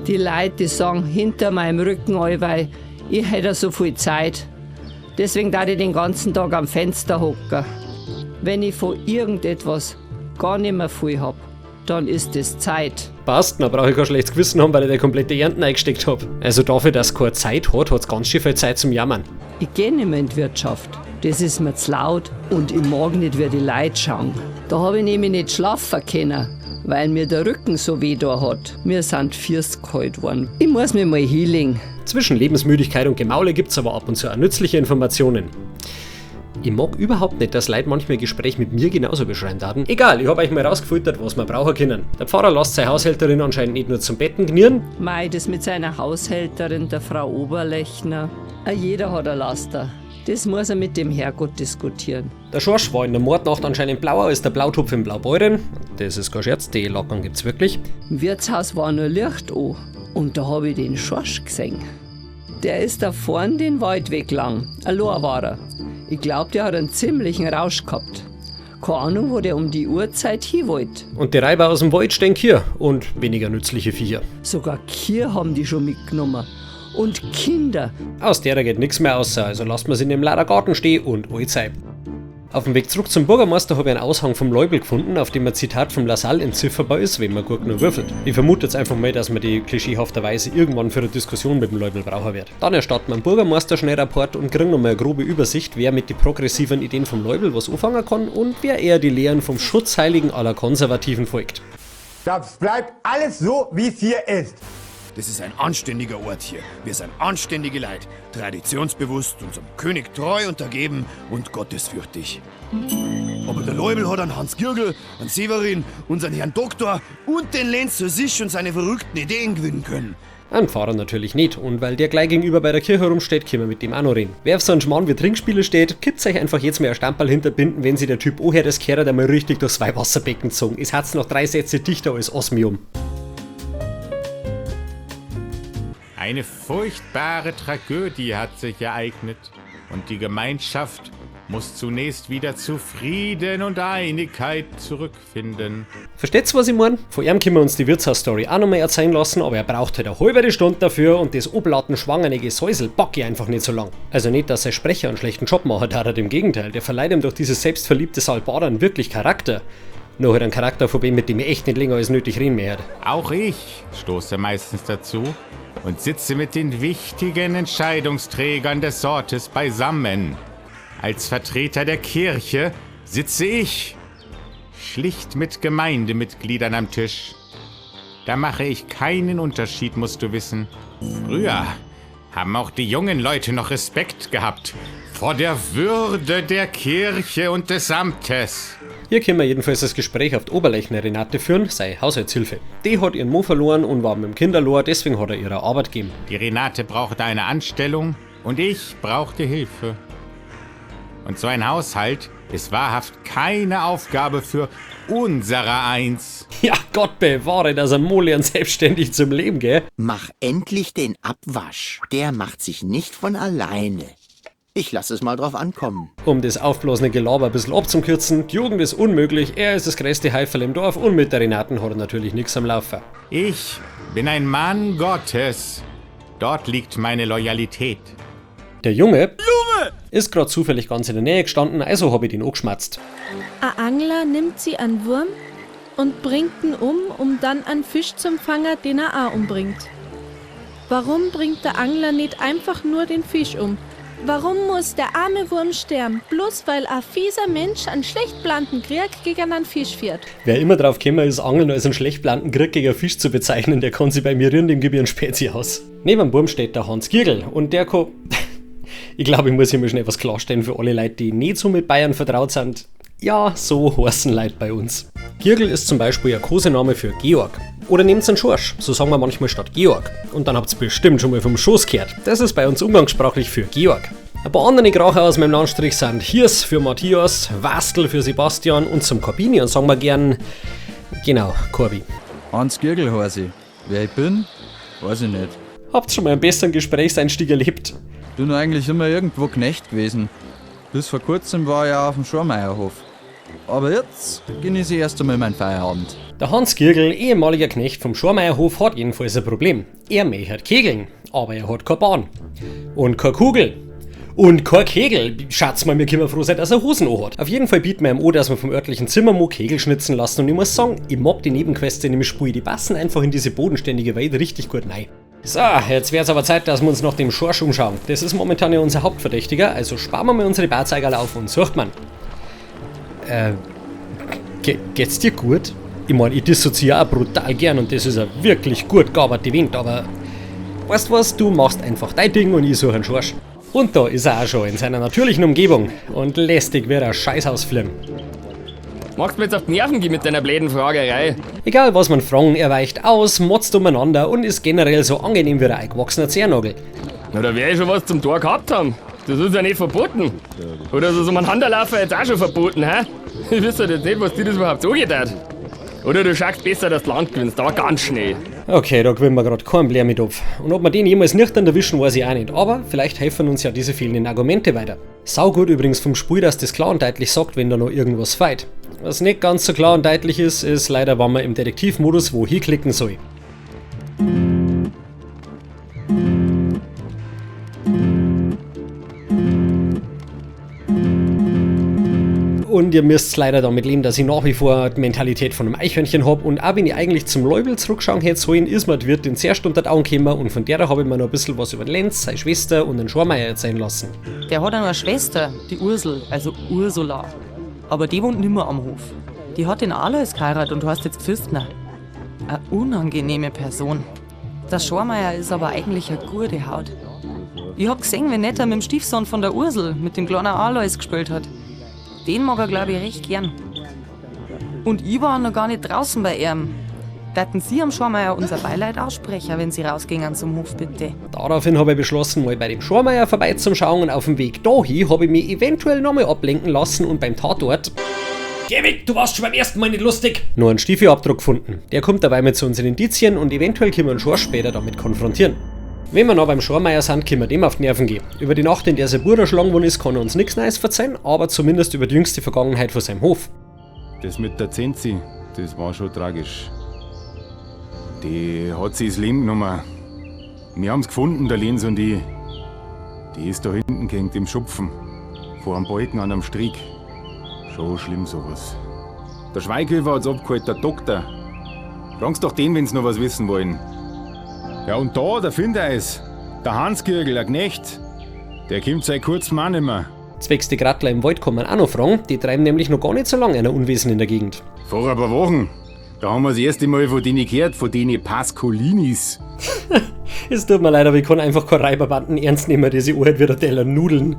S14: Die Leute, die sagen hinter meinem Rücken allweil, ich hätte so viel Zeit. Deswegen darf ich den ganzen Tag am Fenster hocken. Wenn ich von irgendetwas gar nicht mehr viel hab, dann ist es Zeit.
S1: Passt, dann brauche ich kein schlechtes Gewissen haben, weil ich die komplette Ernten eingesteckt hab. Also dafür, dass keine Zeit hat, hat's ganz schön viel Zeit zum Jammern.
S14: Ich geh nicht mehr in die Wirtschaft. Das ist mir zu laut und ich mag nicht, wie die Leute schauen. Da hab ich nämlich nicht schlafen können, weil mir der Rücken so weh da hat. Mir sind Füße kalt worden. Ich muss mich mal healing.
S1: Zwischen Lebensmüdigkeit und Gemaule gibt's aber ab und zu auch nützliche Informationen. Ich mag überhaupt nicht, dass Leute manchmal Gespräch mit mir genauso beschreiben daten. Egal, ich hab euch mal rausgefiltert, was wir brauchen können. Der Pfarrer lässt seine Haushälterin anscheinend nicht nur zum Betten gnieren.
S14: Mei, das mit seiner Haushälterin, der Frau Oberlechner. Jeder hat ein Laster. Das muss er mit dem Herrgott diskutieren.
S1: Der Schorsch war in der Mordnacht anscheinend blauer als der Blautopf in Blaubeuren. Das ist kein Scherz, die Lackern gibt's wirklich.
S14: Im Wirtshaus war nur Licht an. Und da hab ich den Schorsch gesehen. Der ist da vorn den Waldweg lang. Allein war er. Ich glaub, der hat einen ziemlichen Rausch gehabt. Keine Ahnung, wo der um die Uhrzeit hin wollte.
S1: Und die Reiber aus dem Wald stehen hier und weniger nützliche Viecher.
S14: Sogar Kier haben die schon mitgenommen. Und Kinder.
S1: Aus derer geht nichts mehr außer, also lasst man sie in dem lauter Garten stehen und allzeit. Auf dem Weg zurück zum Bürgermeister habe ich einen Aushang vom Leubel gefunden, auf dem ein Zitat vom Lassalle entzifferbar ist, wenn man gut genug würfelt. Ich vermute jetzt einfach mal, dass man die klischeehafterweise irgendwann für eine Diskussion mit dem Leubel brauchen wird. Dann erstatten wir dem Bürgermeister schnell Rapport und kriegen nochmal eine grobe Übersicht, wer mit den progressiven Ideen vom Leubel was anfangen kann und wer eher die Lehren vom Schutzheiligen aller Konservativen folgt.
S16: Das bleibt alles so, wie es hier ist.
S2: Das ist ein anständiger Ort hier. Wir sind anständige Leute, traditionsbewusst, unserem König treu untergeben und gottesfürchtig. Aber der Leubel hat einen Hans Gürgel, einen Severin, unseren Herrn Doktor und den Lenz zu sich und seine verrückten Ideen gewinnen können.
S1: Ein Pfarrer natürlich nicht, und weil der gleich gegenüber bei der Kirche rumsteht, können wir mit dem auch noch reden. Wer auf so einen Schmarrn wie Trinkspiele steht, kippt euch einfach jetzt mal ein Stamperl hinterbinden, wenn sich der Typ oher das Kehrer einmal richtig durchs Weihwasserbecken gezogen. Es hat's noch 3 Sätze dichter als Osmium.
S17: Eine furchtbare Tragödie hat sich ereignet und die Gemeinschaft muss zunächst wieder zu Frieden und Einigkeit zurückfinden.
S1: Versteht's, was ich mein? Von ihm können wir uns die Wirtshaus-Story auch nochmal erzählen lassen, aber er braucht halt eine halbe Stunde dafür und das oblaten schwangere Gesäusel back ich einfach nicht so lang. Also nicht, dass sein Sprecher einen schlechten Job macht, hat er im Gegenteil, der verleiht ihm durch dieses selbstverliebte Salbadern wirklich Charakter. Noch halt einen Charakter vorbei, mit dem ich echt nicht länger als nötig reden mehr.
S17: Auch ich stoße meistens dazu und sitze mit den wichtigen Entscheidungsträgern des Ortes beisammen. Als Vertreter der Kirche sitze ich schlicht mit Gemeindemitgliedern am Tisch. Da mache ich keinen Unterschied, musst du wissen. Früher haben auch die jungen Leute noch Respekt gehabt vor der Würde der Kirche und des Amtes.
S1: Hier können wir jedenfalls das Gespräch auf die Oberlechner Renate führen, sei Haushaltshilfe. Die hat ihren Mo verloren und war mit dem Kinderlohr, deswegen hat er ihre Arbeit gegeben.
S17: Die Renate brauchte eine Anstellung und ich brauchte Hilfe. Und so ein Haushalt ist wahrhaft keine Aufgabe für unsere Eins.
S1: Ja, Gott bewahre, dass ein Mo lernt selbstständig zum Leben, gell?
S8: Mach endlich den Abwasch. Der macht sich nicht von alleine. Ich lass es mal drauf ankommen.
S1: Um das aufblasene Gelaber ein bisschen abzukürzen, die Jugend ist unmöglich, er ist das größte Haiferl im Dorf und mit der Renaten hat er natürlich nichts am Laufen.
S17: Ich bin ein Mann Gottes. Dort liegt meine Loyalität.
S1: Der Junge ist gerade zufällig ganz in der Nähe gestanden, also hab ich den angeschmatzt.
S6: Ein Angler nimmt sie an Wurm und bringt ihn um, um dann einen Fisch zum Fanger, den er auch umbringt. Warum bringt der Angler nicht einfach nur den Fisch um? Warum muss der arme Wurm sterben, bloß weil ein fieser Mensch einen schlecht geplanten Krieg gegen einen Fisch führt?
S1: Wer immer drauf gekommen ist, Angeln als einen schlecht geplanten Krieg gegen einen Fisch zu bezeichnen, der kann sich bei mir rühren, dem gebe ich einen Spezi aus. Neben dem Wurm steht der Hans Giergl und der kann... Ich glaube, ich muss hier mal schnell was klarstellen für alle Leute, die nicht so mit Bayern vertraut sind. Ja, so heißen Leute bei uns. Giergl ist zum Beispiel ein Kosename für Georg. Oder nehmt einen Schorsch, so sagen wir manchmal statt Georg. Und dann habt's bestimmt schon mal vom Schoß gehört. Das ist bei uns umgangssprachlich für Georg. Ein paar andere Kracher aus meinem Landstrich sind Hirs für Matthias, Wastel für Sebastian und zum Corbinian sagen wir gern. Genau, Corby.
S18: Hans Giergl heiß ich. Wer ich bin, weiß ich nicht.
S1: Habt's schon mal einen besseren Gesprächseinstieg erlebt?
S18: Bin eigentlich immer irgendwo Knecht gewesen. Bis vor kurzem war ich auch auf dem Schormeierhof. Aber jetzt genieße ich erst einmal meinen Feierabend.
S1: Der Hans Giergl, ehemaliger Knecht vom Schormeierhof, hat jedenfalls ein Problem. Er möchte kegeln, aber er hat keine Bahn. Und keine Kugel. Und kein Kegel. Schatz mal, wir können froh sein, dass er Hosen hat. Auf jeden Fall bieten wir ihm an, dass wir vom örtlichen Zimmermo Kegel schnitzen lassen. Und ich muss sagen, ich mag die Nebenquests in dem Spiel, die passen einfach in diese bodenständige Welt richtig gut rein. So, jetzt wär's aber Zeit, dass wir uns nach dem Schorsch umschauen. Das ist momentan ja unser Hauptverdächtiger, also sparen wir mal unsere Barzeigerl auf und sucht man. Geht's dir gut? Ich mein, ich dissoziiere auch brutal gern und das ist ein wirklich gut gearbeitetes Event, aber weißt was, du machst einfach dein Ding und ich suche einen Schorsch. Und da ist er auch schon in seiner natürlichen Umgebung und lästig wird er Scheißhausflimm.
S12: Magst mir jetzt auf die Nerven gehen mit deiner bläden Fragerei?
S1: Egal was man fragen, er weicht aus, motzt umeinander und ist generell so angenehm wie ein eingewachsener Zehennagel.
S12: Na, da wär ich schon was zum Tor gehabt haben. Das ist ja nicht verboten. Oder ist das um einen Handerlaufen jetzt auch schon verboten, hä? Ich wüsste jetzt nicht, was dir das überhaupt so geht hat. Oder du schaust besser, dass du Land gewinnst, aber ganz schnell.
S1: Okay, da gewinnen wir gerade keinen Blär mit auf. Und ob wir den jemals nüchtern erwischen, weiß ich auch nicht. Aber vielleicht helfen uns ja diese fehlenden Argumente weiter. Saugut übrigens vom Spiel, dass das klar und deutlich sagt, wenn da noch irgendwas fehlt. Was nicht ganz so klar und deutlich ist, ist leider, wann man im Detektivmodus wo hinklicken soll. Und ihr müsst leider damit leben, dass ich nach wie vor die Mentalität von einem Eichhörnchen hab und auch wenn ich eigentlich zum Leubel zurückschauen hätte sollen, ist mir die Wirtin zuerst unter die Augen gekommen und von der habe ich mir noch ein bisschen was über den Lenz, seine Schwester und den Schormeier erzählen lassen.
S10: Der hat auch noch eine Schwester, die Ursel, also Ursula. Aber die wohnt nimmer am Hof. Die hat den Alois geheiratet und heißt jetzt Pfistner. Eine unangenehme Person. Der Schormeier ist aber eigentlich eine gute Haut. Ich hab gesehen, wie nett er mit dem Stiefsohn von der Ursel, mit dem kleinen Alois gespielt hat. Den mag er, glaub ich, recht gern. Und ich war noch gar nicht draußen bei ihm. Daten Sie am Schormeier unser Beileid aussprechen, wenn Sie rausgingen zum Hof, bitte.
S1: Daraufhin habe ich beschlossen, mal bei dem Schormeier vorbeizuschauen und auf dem Weg dahin habe ich mich eventuell nochmal ablenken lassen und beim Tatort
S12: Geh weg, du warst schon beim ersten Mal nicht lustig!
S1: nur einen Stiefelabdruck gefunden. Der kommt dabei mit zu unseren Indizien und eventuell können wir ihn schon später damit konfrontieren. Wenn wir noch beim Schormeier sind, können wir dem auf die Nerven gehen. Über die Nacht, in der sein Bruder erschlagen worden ist, kann er uns nichts Neues verzeihen, aber zumindest über die jüngste Vergangenheit von seinem Hof.
S19: Das mit der Zenzi, das war schon tragisch. Die hat sich das Leben genommen. Wir haben's gefunden, der Lenz und ich. Die ist da hinten gehängt im Schupfen. Vor einem Balken an einem Strick. Schon schlimm sowas. Der Schweighöfer hat's abgeholt, der Doktor. Fragen's doch den, wenn's noch was wissen wollen. Ja, und da, der Findeis. Der Hans Kirgel, der Knecht. Der kommt seit kurzem auch nimmer.
S1: Zwecks die Grattler im Wald kann man auch noch fragen, die treiben nämlich noch gar nicht so lange einer Unwesen in der Gegend.
S19: Vor ein paar Wochen, da haben wir das erste Mal von denen gehört, von denen Pascolinis.
S1: Es tut mir leid, aber ich kann einfach keine Räuberbanden ernst nehmen, die sich anhört wie der Teller Nudeln.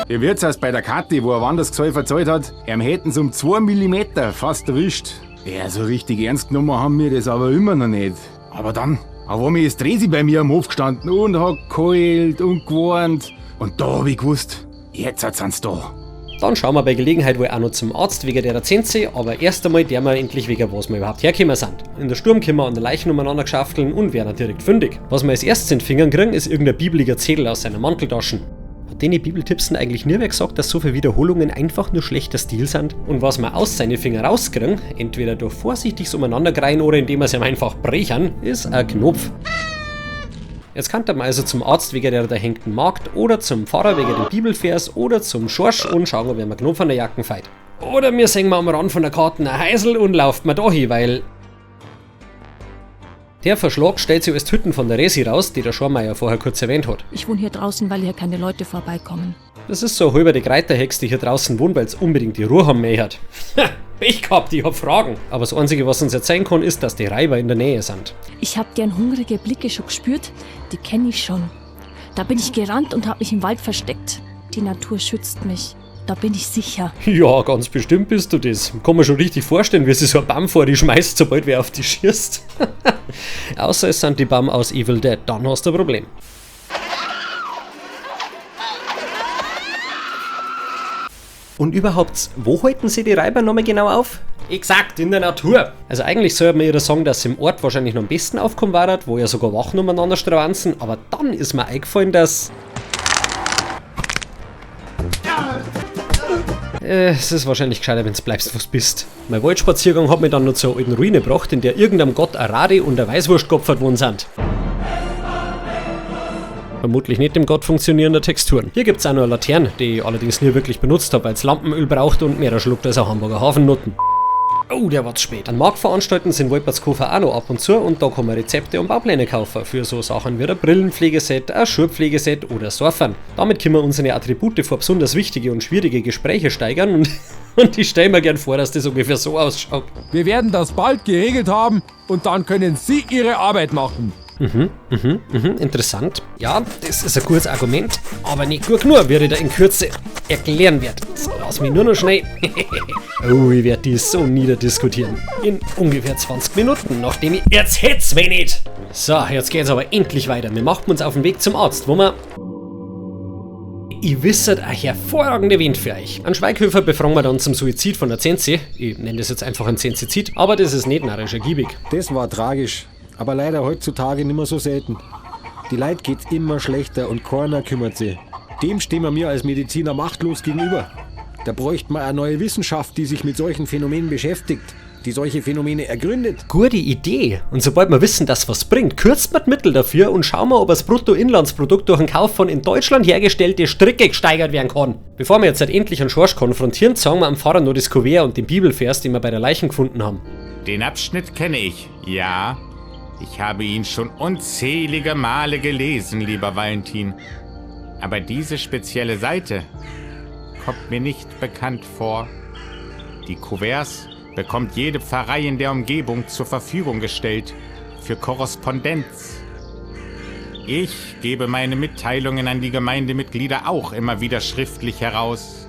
S19: Im Wirtshaus bei der Kathi, wo er Wandersgesell verzahlt hat, ihm hätten's um 2 mm fast erwischt. Ja, so richtig ernst genommen haben wir das aber immer noch nicht. Aber dann, auf einmal ist Resi bei mir am Hof gestanden und hat geheult und gewarnt. Und da hab ich gewusst, jetzt sind's da.
S1: Dann schauen wir bei Gelegenheit wohl auch noch zum Arzt wegen der Zenze, aber erst einmal der wir endlich wegen was wir überhaupt hergekommen sind. In der Sturm können wir an der Leichen umeinander geschafteln und werden direkt fündig. Was wir als erstes in den Fingern kriegen, ist irgendein bibliger Zettel aus seiner Manteltaschen. Hat denen Bibeltipsen eigentlich nie wer gesagt, dass so viele Wiederholungen einfach nur schlechter Stil sind? Und was wir aus seine Finger rauskriegen, entweder durch vorsichtiges Umeinandergreifen oder indem wir sie ihm einfach brechen, ist ein Knopf. Jetzt kann man also zum Arzt wegen der hängten Magd oder zum Pfarrer wegen dem Bibelvers oder zum Schorsch und schauen, ob er mir Knopf an der Jacken feit. Oder wir sehen mal am Rand von der Karte ein Heisel und lauft mal da hin, weil. Der Verschlag stellt sich als Hütten von der Resi raus, die der Schormeier vorher kurz erwähnt hat.
S20: Ich wohne hier draußen, weil hier keine Leute vorbeikommen.
S1: Das ist so eine halbe Kreiterhex, die hier draußen wohnt, weil's unbedingt die Ruhe haben möchte. Ich gehabt, ich hab Fragen. Aber das Einzige, was uns erzählen kann, ist, dass die Reiber in der Nähe sind.
S20: Ich habe deren hungrige Blicke schon gespürt, die kenne ich schon. Da bin ich gerannt und habe mich im Wald versteckt. Die Natur schützt mich. Da bin ich sicher.
S1: Ja, ganz bestimmt bist du das. Kann man schon richtig vorstellen, wie sie so ein Baum vor die schmeißt, sobald wer auf die schießt. Außer es sind die Baum aus Evil Dead, dann hast du ein Problem. Und überhaupt, wo halten sie die Reiber nochmal genau auf? Exakt, in der Natur. Also eigentlich sollte man ihr sagen, dass sie im Ort wahrscheinlich noch am besten aufkommen war, wo ja sogar Wachen umeinander stravanzen, aber dann ist mir eingefallen, dass... Es ist wahrscheinlich gescheiter, wenn's bleibst, wo's bist. Mein Waldspaziergang hat mich dann noch zur alten Ruine gebracht, in der irgendeinem Gott eine Rade und eine Weißwurst geopfert worden sind. Vermutlich nicht dem Gott funktionierender Texturen. Hier gibt's auch noch eine Laterne, die ich allerdings nie wirklich benutzt habe, weil's Lampenöl braucht und mehr schluckt als ein Hamburger Hafennutten. Oh, der war zu spät. An Markt veranstalten sind Wolpertskofer auch noch ab und zu und da kann man Rezepte und Baupläne kaufen für so Sachen wie ein Brillenpflegeset, ein Schuhpflegeset oder Surfern. Damit können wir unsere Attribute vor besonders wichtige und schwierige Gespräche steigern und, und ich stelle mir gern vor, dass das ungefähr so ausschaut.
S11: Wir werden das bald geregelt haben und dann können Sie Ihre Arbeit machen.
S1: Interessant. Ja, das ist ein gutes Argument, aber nicht gut genug, wie ich da in Kürze erklären werde. So, lass mich nur noch schnell. Oh, ich werde die so niederdiskutieren. In ungefähr 20 Minuten, nachdem ich... Jetzt hätt's mich nicht! So, jetzt geht's aber endlich weiter. Wir machen uns auf den Weg zum Arzt, wo wir... Ich wisset ein hervorragender Event für euch. An Schweighöfer befragen wir dann zum Suizid von der Zenzi. Ich nenne das jetzt einfach ein Zenzizid, aber das ist nicht narrisch ergiebig.
S21: Das war tragisch, aber leider heutzutage nicht mehr so selten. Die Leid geht's immer schlechter und keiner kümmert sich. Dem stehen wir mir als Mediziner machtlos gegenüber. Da bräuchte man eine neue Wissenschaft, die sich mit solchen Phänomenen beschäftigt, die solche Phänomene ergründet.
S1: Gute Idee. Und sobald wir wissen, dass was bringt, kürzt man die Mittel dafür und schauen wir, ob das Bruttoinlandsprodukt durch den Kauf von in Deutschland hergestellte Stricke gesteigert werden kann. Bevor wir jetzt halt endlich einen Schorsch konfrontieren, zeigen wir am Pfarrer noch das Kuvert und den Bibelvers, den wir bei der Leichen gefunden haben.
S17: Den Abschnitt kenne ich, ja. Ich habe ihn schon unzählige Male gelesen, lieber Valentin. Aber diese spezielle Seite kommt mir nicht bekannt vor. Die Kuverts bekommt jede Pfarrei in der Umgebung zur Verfügung gestellt für Korrespondenz. Ich gebe meine Mitteilungen an die Gemeindemitglieder auch immer wieder schriftlich heraus.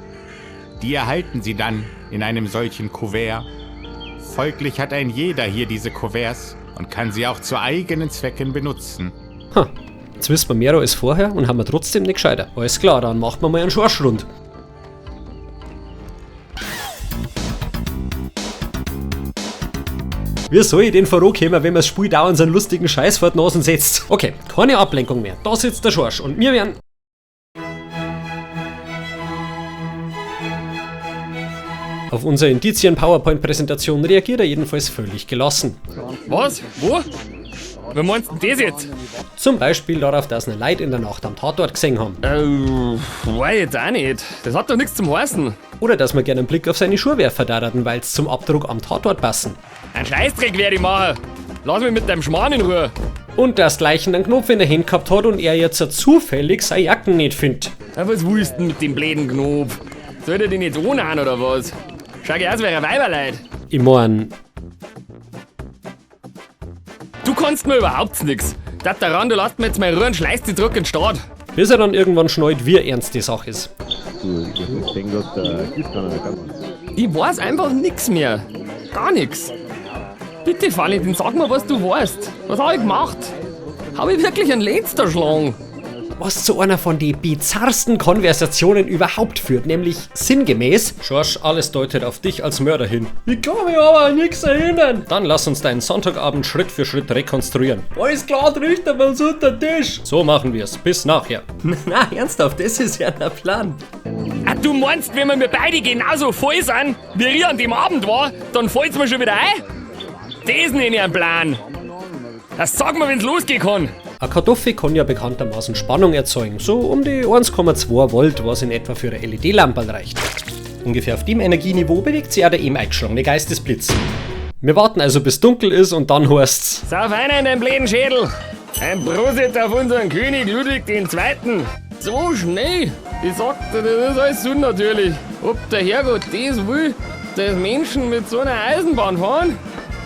S17: Die erhalten sie dann in einem solchen Kuvert. Folglich hat ein jeder hier diese Kuverts und kann sie auch zu eigenen Zwecken benutzen.
S1: Ha, jetzt wissen wir mehr als vorher und haben wir trotzdem nicht gescheiter. Alles klar, dann macht man mal einen Schorsch rund. Wie soll ich denn vorankommen, wenn man das Spiel dauernd so einen lustigen Scheiß vor die Nasen setzt? Okay, keine Ablenkung mehr. Da sitzt der Schorsch und wir werden... Auf unsere Indizien-PowerPoint-Präsentation reagiert er jedenfalls völlig gelassen.
S12: Was? Wo? Wie meinst du denn das jetzt?
S1: Zum Beispiel darauf, dass eine Leute in der Nacht am Tatort gesehen haben.
S12: Weiß jetzt auch nicht. Das hat doch nichts zum Heißen.
S1: Oder dass wir gerne einen Blick auf seine Schuhe werfen daten, weil's zum Abdruck am Tatort passen.
S12: Ein Scheißdreck werde ich machen. Lass mich mit deinem Schmarrn in Ruhe.
S1: Und dass Leichen einen Knopf in der Hand gehabt hat und er jetzt zufällig seine Jacken nicht findet.
S12: Ja, was willst du denn mit dem blöden Knopf? Soll der den jetzt anhauen oder was? Schau ich aus wie ein Weiberleid.
S1: Ich mein,
S12: Du kannst mir überhaupt nix. Dat daran, du lässt mir jetzt mal Ruhe und schleißt die zurück in den Staat.
S1: bis er dann irgendwann schnallt, wie ernst die Sache ist.
S12: Ich weiß einfach nix mehr. Gar nix. Bitte, Valentin, sag mir, was du weißt. Was hab ich gemacht? Hab ich wirklich einen Lenz erschlagen?
S1: Was zu einer von den bizarrsten Konversationen überhaupt führt, nämlich sinngemäß: Schorsch, alles deutet auf dich als Mörder hin. Ich kann mich aber an nichts erinnern. Dann lass uns deinen Sonntagabend Schritt für Schritt rekonstruieren. Alles klar, richten wir uns unter den Tisch. So machen wir's. Bis nachher. Na, ernsthaft, das ist ja der Plan.
S12: Ah, du meinst, wenn wir beide genauso voll sind, wie ich an dem Abend war, dann fällt's mir schon wieder ein? Das nenne ich einen Plan. Das sag mir, wenn's losgehen kann.
S1: Eine Kartoffel kann ja bekanntermaßen Spannung erzeugen, so um die 1,2 Volt, was in etwa für eine LED-Lampe reicht. Ungefähr auf dem Energieniveau bewegt sich auch der eben eingeschlagene Geistesblitz. Wir warten also, bis dunkel ist und dann heißt's:
S12: Sauf einer in deinen blöden Schädel. Ein Prosit auf unseren König Ludwig II. So schnell. Ich sag dir, das ist alles unnatürlich. Ob der Herrgott das will, dass Menschen mit so einer Eisenbahn fahren?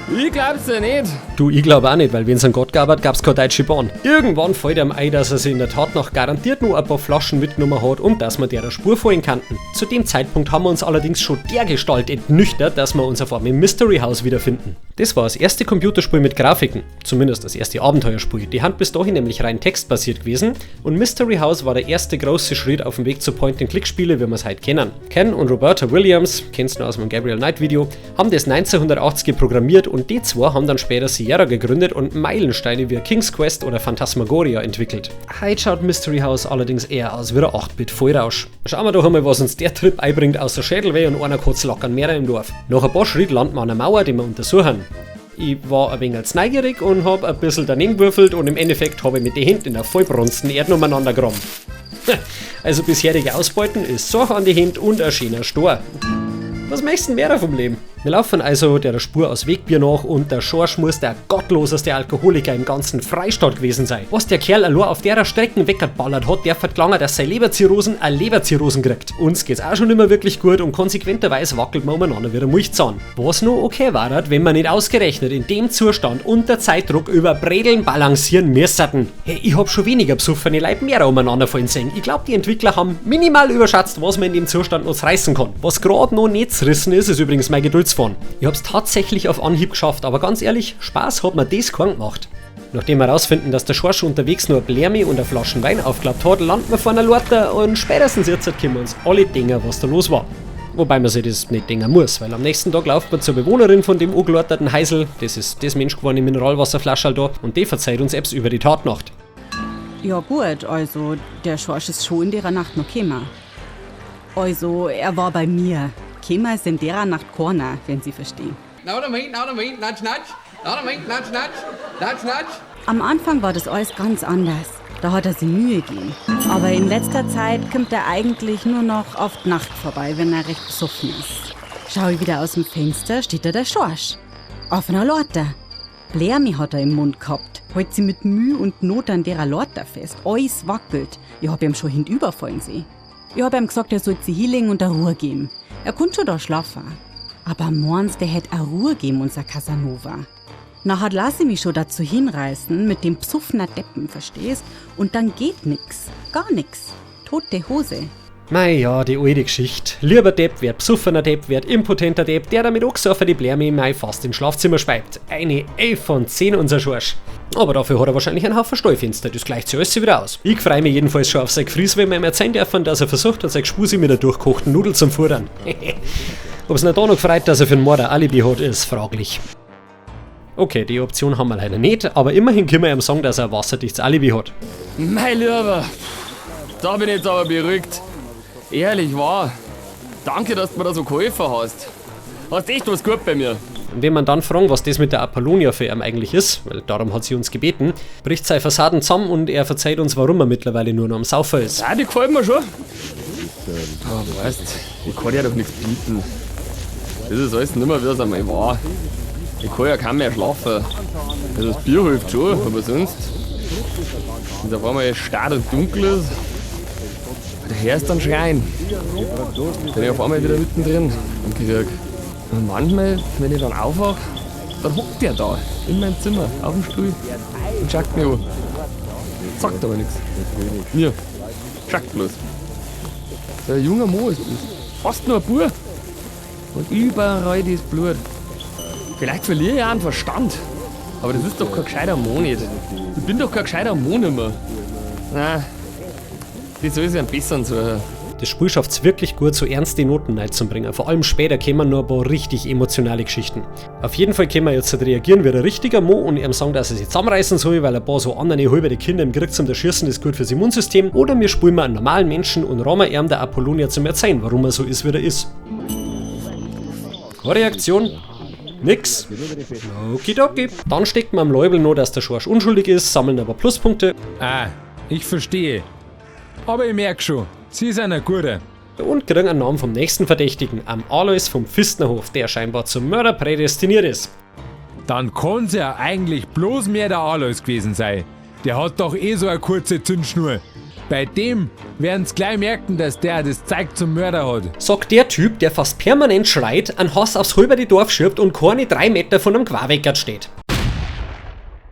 S12: Ich glaub's ja nicht.
S1: Du, ich glaub auch nicht, weil wenn's einen Gott gab hat, gab's keine deutsche Bahn. Irgendwann fällt ihm ein, dass er sich in der Tat noch garantiert nur ein paar Flaschen mitgenommen hat und dass wir derer Spur folgen kannten. Zu dem Zeitpunkt haben wir uns allerdings schon dergestalt entnüchtert, dass wir uns auf einmal im Mystery House wiederfinden. Das war das erste Computerspiel mit Grafiken, zumindest das erste Abenteuerspiel. Die Hand bis dahin nämlich rein textbasiert gewesen und Mystery House war der erste große Schritt auf dem Weg zu Point-and-Click-Spiele, wie wir es heute kennen. Ken und Roberta Williams, kennst du aus dem Gabriel Knight Video, haben das 1980 programmiert und die zwei haben dann später Sierra gegründet und Meilensteine wie King's Quest oder Phantasmagoria entwickelt. Heute schaut Mystery House allerdings eher aus wie ein 8-Bit-Vollrausch. Schauen wir doch einmal, was uns der Trip einbringt, außer Schädelweh und einer kurz lockern mehr im Dorf. Nach ein paar Schritten landen wir an einer Mauer, die wir untersuchen. Ich war ein wenig als neugierig und hab ein bisschen daneben gewürfelt und im Endeffekt habe ich mit den Händen in der vollbrunsten Erde umeinander gerammt. Also bisherige Ausbeuten ist Sorge an die Hände und ein schöner Stor. Was möchtest du denn mehr vom Leben? Wir laufen also der Spur aus Wegbier nach und der Schorsch muss der gottloseste Alkoholiker im ganzen Freistaat gewesen sein. Was der Kerl allein auf derer Strecken weggeballert hat, der verlangt, dass seine Leberzirrhosen eine Leberzirrhosen kriegt. Uns geht's auch schon immer wirklich gut und konsequenterweise wackelt man umeinander wie ein Milchzahn. Was nur okay war, wenn man nicht ausgerechnet in dem Zustand unter Zeitdruck über Bredeln balancieren müssten. Hey, ich hab schon weniger besoffene Leute mehr umeinander fallen sehen. Ich glaub, die Entwickler haben minimal überschätzt, was man in dem Zustand noch reißen kann. Was gerade noch nicht zerrissen ist, ist übrigens mein Geduldsfaden. Ich hab's tatsächlich auf Anhieb geschafft, aber ganz ehrlich, Spaß hat mir das keinen gemacht. Nachdem wir herausfinden, dass der Schorsch unterwegs nur ein Blärmi und eine Flaschen Wein aufgeklappt hat, landen wir vor einer Lorte und spätestens jetzt können wir uns alle denken, was da los war. Wobei man sich das nicht denken muss, weil am nächsten Tag läuft man zur Bewohnerin von dem angelorterten Heisel, das ist das Mensch geworden im Mineralwasserflascherl da, und die verzeiht uns selbst über die Tatnacht.
S3: Ja gut, also der Schorsch ist schon in derer Nacht noch gekommen. Also, er war bei mir. Gekommen ist in derer Nacht keiner, wenn Sie verstehen.
S9: Know what I mean? Know what I mean? Nudge, nudge. Know what I mean? Nudge, nudge. Nudge, nudge.
S3: Am Anfang war das alles ganz anders. Da hat er sich Mühe gegeben. Aber in letzter Zeit kommt er eigentlich nur noch auf die Nacht vorbei, wenn er recht besoffen ist. Schau ich wieder aus dem Fenster, steht da der Schorsch. Auf einer Lorte. Blärmi hat er im Mund gehabt. Hält sie mit Mühe und Not an derer Lorte fest. Alles wackelt. Ich hab ihm schon hinüberfallen sehen. Ich hab ihm gesagt, er soll sich hinlegen und a Ruhe geben. Er konnt schon da schlafen. Aber morgens, der hätt a Ruhe geben, unser Casanova. Nachher lass ich mich schon dazu hinreißen, mit dem Psuffner Deppen, verstehst? Und dann geht nix. Gar nix. Tote Hose.
S1: Mei ja, die alte Geschichte. Lieber Depp wird besoffener Depp, wird impotenter Depp, der damit angesoffen die Blärme im Mai fast ins Schlafzimmer speibt. Eine 11 von 10 unser Schorsch. Aber dafür hat er wahrscheinlich einen Haufen Stallfenster, das gleicht sich alles wieder aus. Ich freu mich jedenfalls schon auf sein Gefries, wenn wir ihm erzählen dürfen, dass er versucht hat, sein Gespusi mit einer durchkochten Nudel zum Futtern. Ob's ihn da noch gefreut, dass er für den Mord ein Alibi hat, ist fraglich. Okay, die Option haben wir leider nicht, aber immerhin können wir ihm sagen, dass er ein wasserdichtes Alibi hat.
S12: Mein Lieber, da bin ich jetzt aber beruhigt. Ehrlich wahr. Danke, dass du mir da so geholfen hast. Hast echt was gut bei mir.
S1: Und wenn man dann fragen, was das mit der Apollonia für ihn eigentlich ist, weil darum hat sie uns gebeten, bricht seine Fassaden zusammen und er verzeiht uns, warum er mittlerweile nur noch am Saufer ist.
S12: Ja, die gefällt mir schon. Aber weißt, ich kann dir doch nichts bieten. Das ist alles nimmer, wie es einmal war. Ich kann ja kaum mehr schlafen. Also das Bier hilft schon, aber sonst. Wenn es auf einmal starr und dunkel ist, der Herr ist dann schreien. Bin ich auf einmal wieder mittendrin im Krieg. Und manchmal, wenn ich dann aufwache, dann hockt der da, in meinem Zimmer, auf dem Stuhl und schaut mich an. Sagt aber nichts. Mir. Schaut bloß. So ein junger Mann ist das. Fast nur ein Bub. Und überall das Blut. Vielleicht verliere ich auch einen Verstand. Aber das ist doch kein gescheiter Mann nicht. Ich bin doch kein gescheiter Mann mehr. Nein, das soll sich am besseren suchen.
S1: Das Spiel schafft's wirklich gut, so ernste Noten reinzubringen. Vor allem später kämen noch ein paar richtig emotionale Geschichten. Auf jeden Fall können wir jetzt halt reagieren wie ein richtiger Mo und ihm sagen, dass er sich zusammenreißen soll, weil ein paar so andere halbe Kinder im Krieg zum Erschießen ist gut fürs Immunsystem. Oder wir spielen mal einen normalen Menschen und rahmen ihm der Apollonia zum Erzählen, warum er so ist, wie er ist. Keine Reaktion. Nix. Okidoki. Dann steckt man am Leubel noch, dass der Schorsch unschuldig ist, sammeln aber Pluspunkte.
S11: Ah, ich verstehe. Aber ich merk schon, Sie sind ein guter.
S1: Und kriegen einen Namen vom nächsten Verdächtigen, am Alois vom Pfistnerhof, der scheinbar zum Mörder prädestiniert ist.
S11: Dann kann's ja eigentlich bloß mehr der Alois gewesen sein. Der hat doch eh so eine kurze Zündschnur. Bei dem werden's gleich merken, dass der das Zeug zum Mörder hat.
S1: Sagt der Typ, der fast permanent schreit, ein Hass aufs halbe Dorf schirbt und keine 3 Meter von einem Quaweckert steht.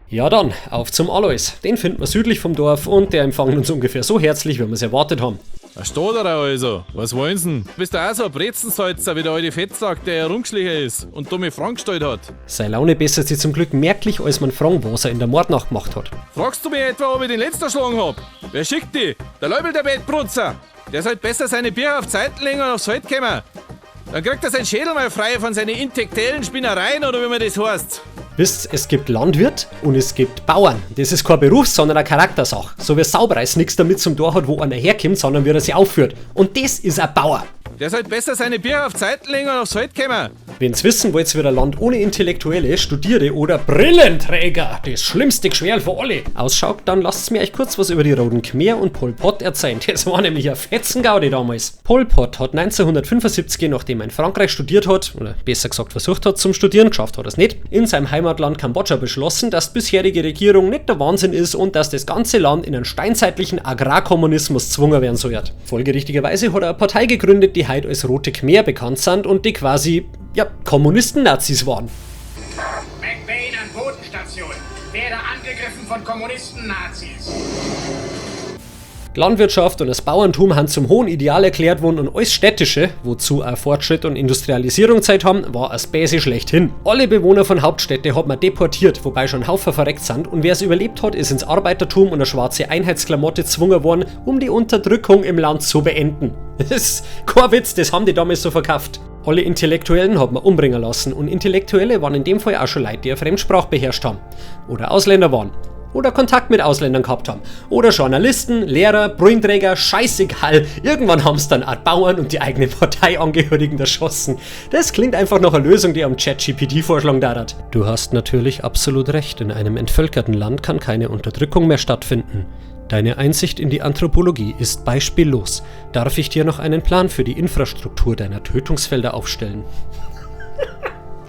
S1: Ja dann, auf zum Alois. Den finden wir südlich vom Dorf und der empfangen uns ungefähr so herzlich, wie wir's erwartet haben.
S7: Da steht er also. Was wollen Sie denn? Bist du auch so ein Brezensalzer wie der alte Fettsack, der herumgeschlichen ist und dumme Fragen gestellt hat?
S1: Seine Laune bessert sich zum Glück merklich, als man fragen, was er in der Mordnacht gemacht hat.
S7: Fragst du mich etwa, ob ich den letzten erschlagen hab? Wer schickt die? Der Leubel, der Bettbrutzer. Der sollte besser seine Bier auf Seiten legen und aufs Feld kommen. Dann kriegt er seinen Schädel mal frei von seinen intellektuellen Spinnereien oder wie man das heißt.
S1: Wisst, es gibt Landwirt und es gibt Bauern. Das ist kein Beruf, sondern eine Charaktersache. So wie Saubereis nichts damit zum Tor hat, wo einer herkommt, sondern wie er sich aufführt. Und das ist ein Bauer.
S7: Der sollte besser seine Bier auf Seiten legen und aufs Feld kommen.
S1: Wenn's wissen wollt, wie ein Land ohne Intellektuelle, Studierte oder Brillenträger, das schlimmste Geschwerl für alle, ausschaut, dann lasst's mir euch kurz was über die Roten Khmer und Pol Pot erzählen. Das war nämlich ein Fetzengaudi damals. Pol Pot hat 1975, nachdem er in Frankreich studiert hat, oder besser gesagt versucht hat zum Studieren, geschafft hat er's nicht, in seinem Heimatland Kambodscha beschlossen, dass die bisherige Regierung nicht der Wahnsinn ist und dass das ganze Land in einen steinzeitlichen Agrarkommunismus gezwungen werden soll. Folgerichtigerweise hat er eine Partei gegründet, die heute als Rote Khmer bekannt sind und die quasi, ja, Kommunisten-Nazis waren.
S22: McBain an Bodenstation. Werde angegriffen von Kommunisten-Nazis.
S1: Die Landwirtschaft und das Bauerntum haben zum hohen Ideal erklärt worden und alles Städtische, wozu auch Fortschritt und Industrialisierung Zeit haben, war als Bäse schlechthin. Alle Bewohner von Hauptstädte hat man deportiert, wobei schon Haufen verreckt sind und wer es überlebt hat, ist ins Arbeitertum und eine schwarze Einheitsklamotte gezwungen worden, um die Unterdrückung im Land zu beenden. Das ist kein Witz, das haben die damals so verkauft. Alle Intellektuellen hat man umbringen lassen und Intellektuelle waren in dem Fall auch schon Leute, die eine Fremdsprache beherrscht haben. Oder Ausländer waren. Oder Kontakt mit Ausländern gehabt haben. Oder Journalisten, Lehrer, Brillenträger, scheißegal. Irgendwann haben's dann auch Bauern und die eigenen Parteiangehörigen erschossen. Das klingt einfach nach einer Lösung, die am ChatGPT vorschlagen darf. Du hast natürlich absolut recht. In einem entvölkerten Land kann keine Unterdrückung mehr stattfinden. Deine Einsicht in die Anthropologie ist beispiellos. Darf ich dir noch einen Plan für die Infrastruktur deiner Tötungsfelder aufstellen?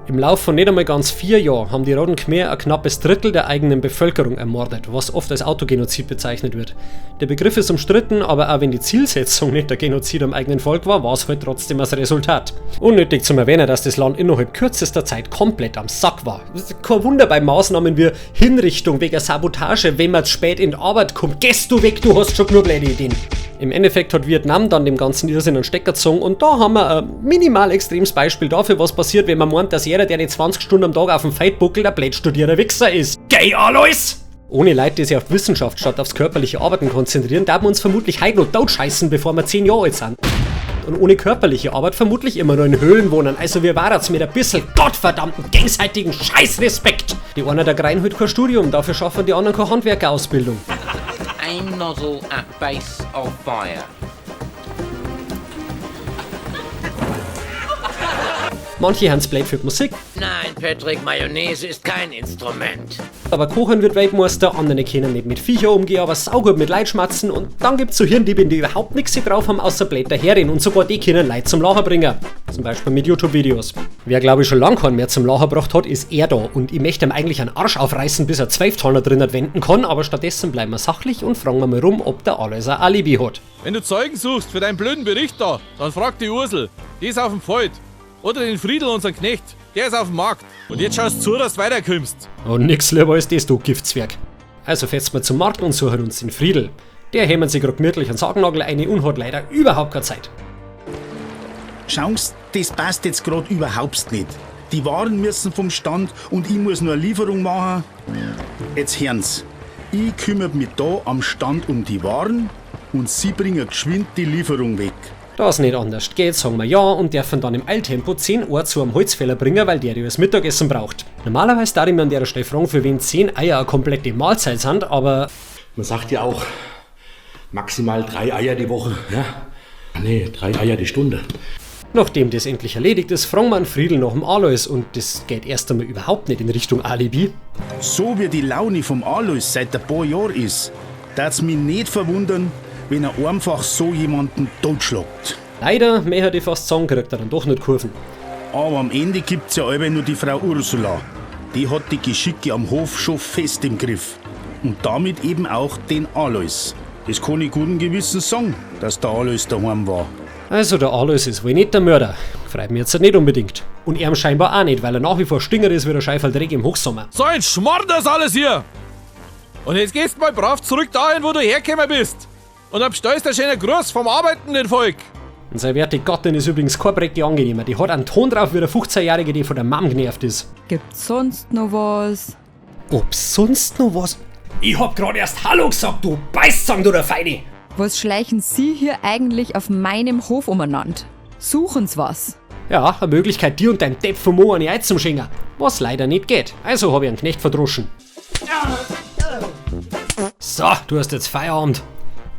S1: Im Lauf von nicht einmal ganz 4 Jahren haben die Roten Khmer ein knappes Drittel der eigenen Bevölkerung ermordet, was oft als Autogenozid bezeichnet wird. Der Begriff ist umstritten, aber auch wenn die Zielsetzung nicht der Genozid am eigenen Volk war, war's halt trotzdem das Resultat. Unnötig zum Erwähnen, dass das Land innerhalb kürzester Zeit komplett am Sack war. Kein Wunder bei Maßnahmen wie Hinrichtung wegen Sabotage, wenn man zu spät in die Arbeit kommt. Gehst du weg, du hast schon genug blöde Ideen. Im Endeffekt hat Vietnam dann dem ganzen Irrsinn einen Stecker gezogen und da haben wir ein minimal extremes Beispiel dafür, was passiert, wenn man meint, dass jeder, der nicht 20 Stunden am Tag auf dem Feld buckelt, ein blöd studierter Wichser ist. Gay Alois! Ohne Leute, die sich auf Wissenschaft statt aufs körperliche Arbeiten konzentrieren, darf man uns vermutlich heute noch totscheißen, bevor wir 10 Jahre alt sind. Und ohne körperliche Arbeit vermutlich immer nur in Höhlen wohnen. Also wir waren's mit ein bisschen gottverdammten gegenseitigen Scheißrespekt. Die einen der kriegen halt kein Studium, dafür schaffen die anderen keine Handwerkerausbildung.
S23: Aim nozzle at base of fire.
S1: Manche haben's blöd für die Musik,
S23: Nein, Patrick, Mayonnaise ist kein Instrument.
S1: aber Kochen wird Weltmeister, andere können nicht mit Viecher umgehen, aber saugut mit Leid schmatzen und dann gibt's so Hirndiebe, die überhaupt nichts drauf haben, außer Blätter herin und sogar die können Leid zum Lachen bringen. Zum Beispiel mit YouTube-Videos. Wer glaube ich schon lang keinen mehr zum Lachen gebracht hat, ist er da und ich möchte ihm eigentlich einen Arsch aufreißen, bis er 12 Tonnen drin wenden kann, aber stattdessen bleiben wir sachlich und fragen wir mal rum, ob der Alois ein Alibi hat.
S7: Wenn du Zeugen suchst für deinen blöden Bericht da, dann frag die Ursel. Die ist auf dem Feld. Oder den Friedel, unseren Knecht. Der ist auf dem Markt. Und jetzt schaust zu, dass du weiterkommst.
S1: Und nix lieber als das, du Giftzwerg. Also fetzen wir zum Markt und suchen uns den Friedel. Der hämmert sich grad gemütlich einen Sargnagel ein und hat leider überhaupt keine Zeit.
S4: Schauen's, das passt jetzt grad überhaupt nicht. Die Waren müssen vom Stand und ich muss nur eine Lieferung machen. Jetzt hören's. Ich kümmere mich da am Stand um die Waren und Sie bringen geschwind die Lieferung weg.
S1: Da es nicht anders geht, sagen wir ja und dürfen dann im Eiltempo 10 Uhr zu einem Holzfäller bringen, weil der die das Mittagessen braucht. Normalerweise darf ich mir an der Stelle fragen, für wen 10 Eier eine komplette Mahlzeit sind, aber
S5: Man sagt ja auch maximal 3 Eier die Woche. Ja? Nee, 3 Eier die Stunde.
S1: Nachdem das endlich erledigt ist, fragen wir einen Friedel nach dem Alois und das geht erst einmal überhaupt nicht in Richtung Alibi.
S4: So wie die Laune vom Alois seit ein paar Jahren ist, darf's mich nicht verwundern, wenn er einfach so jemanden totschlagt.
S1: Leider, mehr hätte ich fast sagen, kriegt er dann doch nicht Kurven.
S4: Aber am Ende gibt's ja allweil nur die Frau Ursula. Die hat die Geschicke am Hof schon fest im Griff. Und damit eben auch den Alois. Das kann ich guten Gewissens sagen, dass der Alois daheim war.
S1: Also der Alois ist wohl nicht der Mörder. Freut mich jetzt nicht unbedingt. Und er scheinbar auch nicht, weil er nach wie vor stinger ist wie der Scheifel Dreck im Hochsommer.
S7: So ein Schmarrn das alles hier! Und jetzt gehst mal brav zurück dahin, wo du hergekommen bist. Und dann bestellst du einen schönen Gruß vom arbeitenden Volk.
S1: Und seine werte Gattin ist übrigens kein Brecke angenehmer. Die hat einen Ton drauf wie der 15-Jährige, die von der Mom genervt ist.
S13: Gibt's sonst noch was?
S1: Ob sonst noch was? Ich hab grad erst Hallo gesagt, du Beißzang, du der Feine!
S13: Was schleichen Sie hier eigentlich auf meinem Hof umeinander? Suchen's was?
S1: Ja, eine Möglichkeit, dir und dein Depp vom Mo eine Ei zum Schenken. Was leider nicht geht. Also hab ich einen Knecht verdroschen. So, du hast jetzt Feierabend.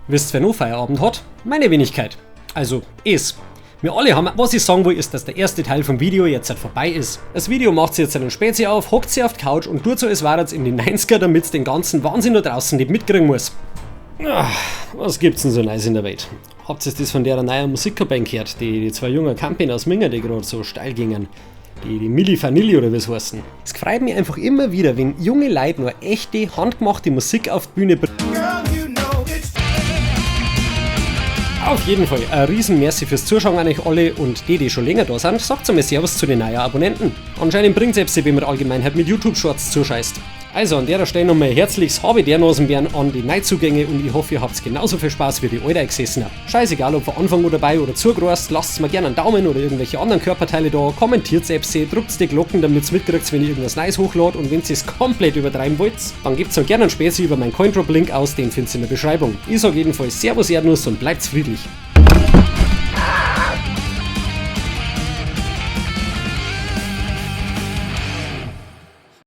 S1: Wisst wer noch Feierabend hat? Meine Wenigkeit. Also, es. Wir alle haben, was ich sagen will, ist, dass der erste Teil vom Video jetzt halt vorbei ist. Das Video macht sie jetzt einen Spezi auf, hockt sie auf die Couch und tut so, als wäre es in den 90er, damit's den ganzen Wahnsinn da draußen nicht mitkriegen muss. Ach, was gibt's denn so nice in der Welt? Habt ihr das von der neuen Musikverband gehört? Die zwei jungen Campin aus Minga, die gerade so steil gingen. Die Milli Vanilli oder wie es heißen. Es freut mich einfach immer wieder, wenn junge Leute nur echte, handgemachte Musik auf die Bühne bringen. Auf jeden Fall, ein riesen Merci fürs Zuschauen an euch alle und die, die schon länger da sind, sagt einmal Servus zu den neuen Abonnenten. Anscheinend bringt's selbst, wenn man Allgemeinheit mit YouTube-Shorts zuscheißt. Also an der Stelle nochmal herzliches Habe der Nasenbären an die Neuzugänge und ich hoffe, ihr habt genauso viel Spaß wie die Alter gesessen habt. Scheißegal, ob von Anfang an dabei oder zugerost, lasst mir gerne einen Daumen oder irgendwelche anderen Körperteile da, kommentiert selbst, drückt die Glocken, damit's mitkriegt, wenn ich irgendwas Neues hochlade und wenn ihr es komplett übertreiben wollt, dann gebt's mir gerne einen Spezi über meinen Coindrop-Link aus, den findet ihr in der Beschreibung. Ich sag jedenfalls Servus Erdnuss und bleibt friedlich.